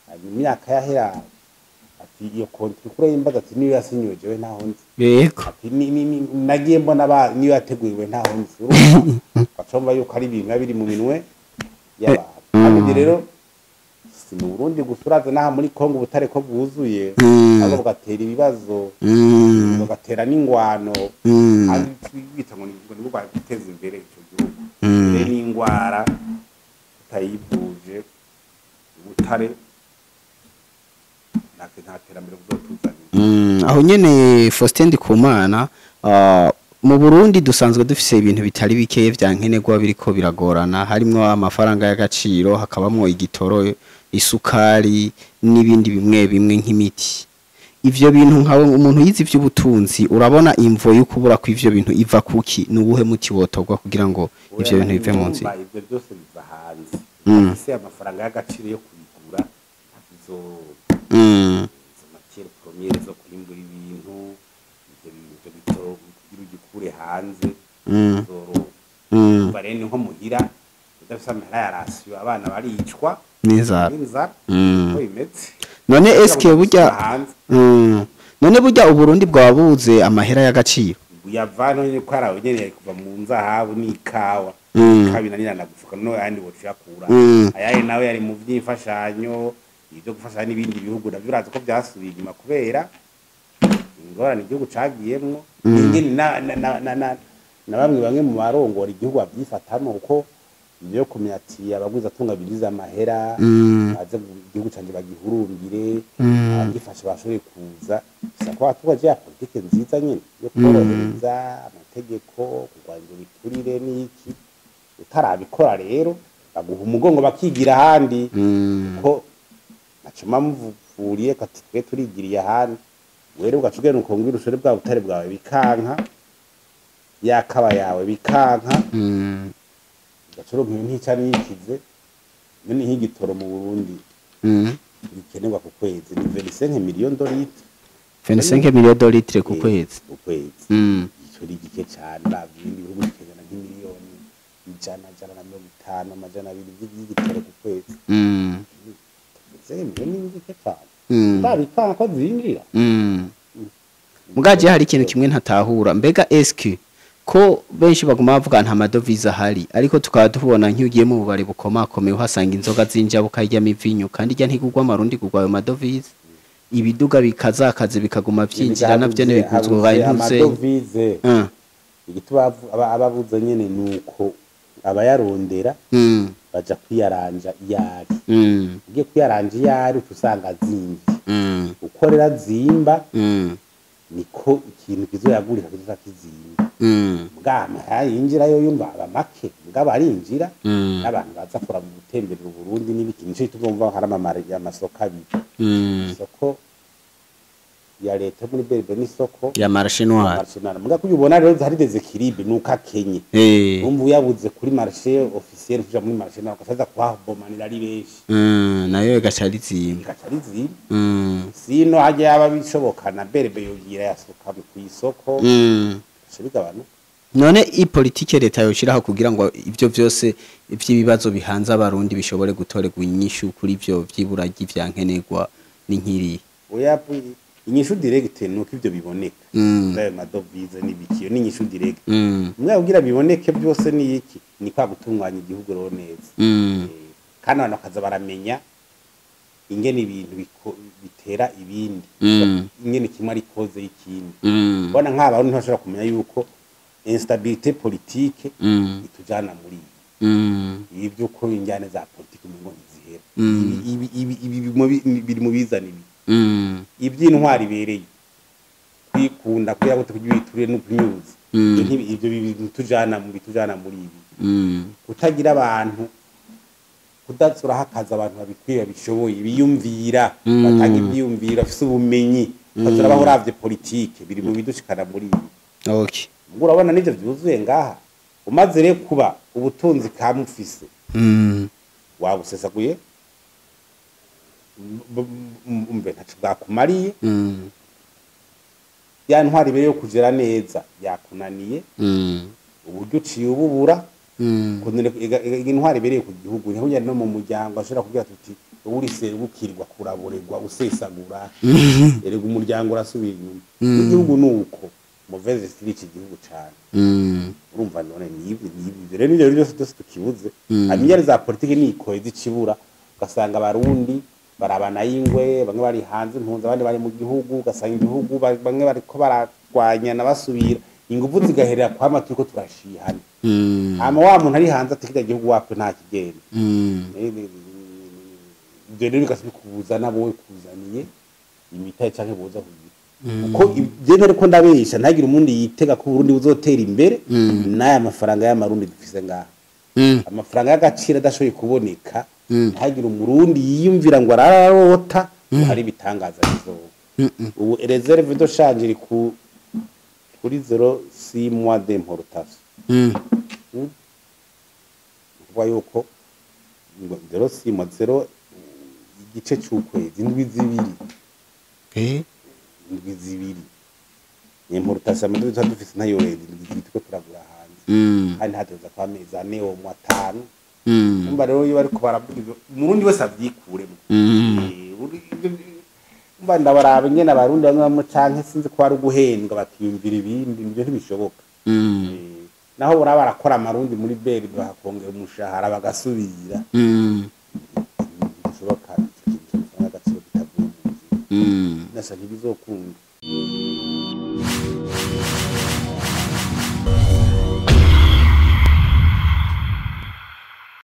ati mu myaka yahera ati iyo konti uriko urayimbaza ati niyo yasinyiwe jewe ntaho nzi. Yego. Ati nagiye mbona niyo yateguriwe ntaho nzi. Urumva bacumva yuko ari ibintu biri mu minwe y'abantu. Kandi rero si mu Burundi gusa, uraza n'aha muri Kongo ubutare ko bwuzuye, abo bugatera ibibazo, bugatera n'ingwano, kandi bita ngo ni bwo guteza imbere ico gihugu. Rero n'ingwara utayivuje ubutare nta terambere buzotuzanira. Aho nyene Faustin Ndikumana, mu Burundi dusanzwe dufise ibintu bitari bikeye vyankenerwa biriko biragorana, harimwo amafaranga y'agaciro, hakabamwo igitoro, isukari n'ibindi bimwe bimwe nk'imiti. Ivyo bintu nkawe umuntu yize ivy'ubutunzi urabona imvo y'ukubura kw'ivyo bintu iva kuki? Nubuhe muti wotogwa kugira ngo ivyo bintu bive mu nzira? Ivyo byose biva hanze. Ese amafaranga y'agaciro yo kubigura izo matière première zo kwimbura ibintu, ivyo bintu bitoro kugira ugikure hanze zoro. Bare ni nko muhira udafise amahera ya ration abana baricwa n'inzara. Ko bimeze. None eske burya none burya Uburundi bwabuze amahera y'agaciro? Buyavano nyene ko arawe nyene kuva mu nzahabu n'ikawa. Kabina nina nagufuka no ayandi bociyakura. Ayaye nawe yari mu vy'imfashanyo, ibyo gufasha n'ibindi bihugu navyo urazi ko byasubiye inyuma kubera ingorane igihugu cagiyemwo, ingene na bamwe mu barongora igihugu bavyifatamwo, kuko ibyo kumenya ati abagwiza tunga biriza amahera aze igihugu canje bagihurumbire, abagifasha bashoboye kuza. Gusa ko hatubaje ya politike nziza nyene yo korohereza amategeko, kurwanya ibiturire n'iki, utarabikora rero baguha umugongo bakigira ahandi, ko nacuma muvuriye kati twe turigiriye ahandi, were ugacugena ukongera ushore bwa butare bwawe bikanka, yakaba yawe bikanka, gacuro ntica nikize none nk'igitoro mu Burundi bikenerwa ku kwezi ni 25 millions de litres. 25 millions de litres ku kwezi. Ku kwezi. Ico ni gike cane, ibindi bihugu bikegana nk'imiliyoni 100, 150, 200 by'igitoro ku kwezi. Zemwe ni nzike cyane babikanga ko zinjira. Mugaje hari ikintu kimwe ntatahura, mbega SQ ko benshi baguma bavuga nta madovize ahari, ariko tukaba tubona nk'ugiye mu bubari bukomakomeye uhasanga inzoga zinjira bukaryamo ivinyu, kandi ijya ntigugwa amarundi kugwa ayo madovize, ibiduga bikazakaze bikaguma vyinjira navyo ntibiguzwa intuze amadovize. Igituba ababuze nyene nuko abayarondera baja kwiyaranja iyari, ugiye kwiyaranja iyari usanga zinji ukorera zimba, niko ikintu kizoyagurika kizoza kizimba. Bwama yinjira yo yumva aba make mugabo arinjira, n'abantu baza kora mu gutemberera Burundi n'ibiki, nico tuzumva hari amamare y'amasoko abiri, isoko ya leta muri Berbe n'isoko ya marché noir. Muga kuyubona rero hari des équilibres nuko akenye umva uyabuze kuri marché officiel kuja muri marché noir ukaza kuhabomanira ari benshi, nayo igaca rizimba, sino hajya yaba bishoboka na Berbe yogira yasuka ku isoko bigabanuka. None i politike leta yoshiraho kugira ngo ivyo vyose ivy'ibibazo bihanze abarundi bishobore gutorerwa inyishu kuri ivyo vyibura ry'ivyankenerwa n'inkiri? Oya, inyishu direct nuko ivyo biboneka ndayo madovize n'ibikiyo n'inyishu direct mwe kugira biboneke byose ni iki, ni kwa gutunganya igihugu rero neza, kandi abantu bakaza baramenya ingene ibintu bitera ibindi, ingene kimwe ari koze y'ikindi. Bona nk'abarundi ntibashobora kumenya yuko instabilité politique itujana muri ibi by'uko injyane za politike umengo ntizihera, ibi biri mu bizana ibi iby'intwari ibereye kwikunda kugira ngo tubiture no kunyuza ibyo bitujana mu bitujana muri ibi, kutagira abantu kudatsura hakaza abantu babikwiye babishoboye biyumvira batanga ibyiyumvira bafise ubumenyi batura bahoravye politike biri mu bidushikana muri ibi. Okay, urabona nivyo vyuzuye ngaha umaze rero kuba ubutunzi kamufise wabusesaguye umbe ntaco bwakumariye, ya ntwari imbere yo kugera neza yakunaniye, uburyo uciye ububura intwari ibereye ku gihugu niho no mu muryango ashobora kugira tuti urise gukirwa kuraborerwa usesagura erega umuryango urasubira inyuma igihugu nuko mauvaise style iki gihugu cyane. Urumva none nibi rero nivyo byose byose tukibuze amiyari za politike nikoye zicibura, ugasanga abarundi barabana y'ingwe, bamwe bari hanze impunzi abandi bari mu gihugu, ugasanga igihugu bamwe bariko bararwanya nabasubira ingufu zigaherera kwama turiko turashihana. Hama wa muntu ari hanze atikira igihugu wape nta kigenda, ibyo rero bikasubikubuza nabo kuzaniye imitaye canke boza kugira uko ibyo ariko ndabesha ntagira umundi yitega ko Burundi buzotera imbere n'aya mafaranga y'amarundi dufise ngaha, amafaranga y'agaciro adashoboye kuboneka, ntagira umurundi yiyumvira ngo ararota hari ibitangaza bizoba. Ubu reserve de change iri kuri 0.6 mois d'importation, kuvuga yuko 0.6 mois 0 igice cy'ukwezi indwi zibiri, indwi zibiri importation amadovize dufise ntayo indwi zibiri tuko turagura hanze, kandi hateza kwa mezi ane o mu atanu. Umva rero iyo bariko baravuga ivyo umurundi wese avyikuremo, umva ndabaraba nyene abarundi bamwe bamwe canke sinzi ko ari uguhendwa bakiyumvira ibindi, nivyo ntibishoboka. Naho boraba barakora amarundi muri Berbe bakongera umushahara bagasubira, bishoboka ikintu cy'amafaranga agaciro kitavuye mu nzira nasa ntibizokunda.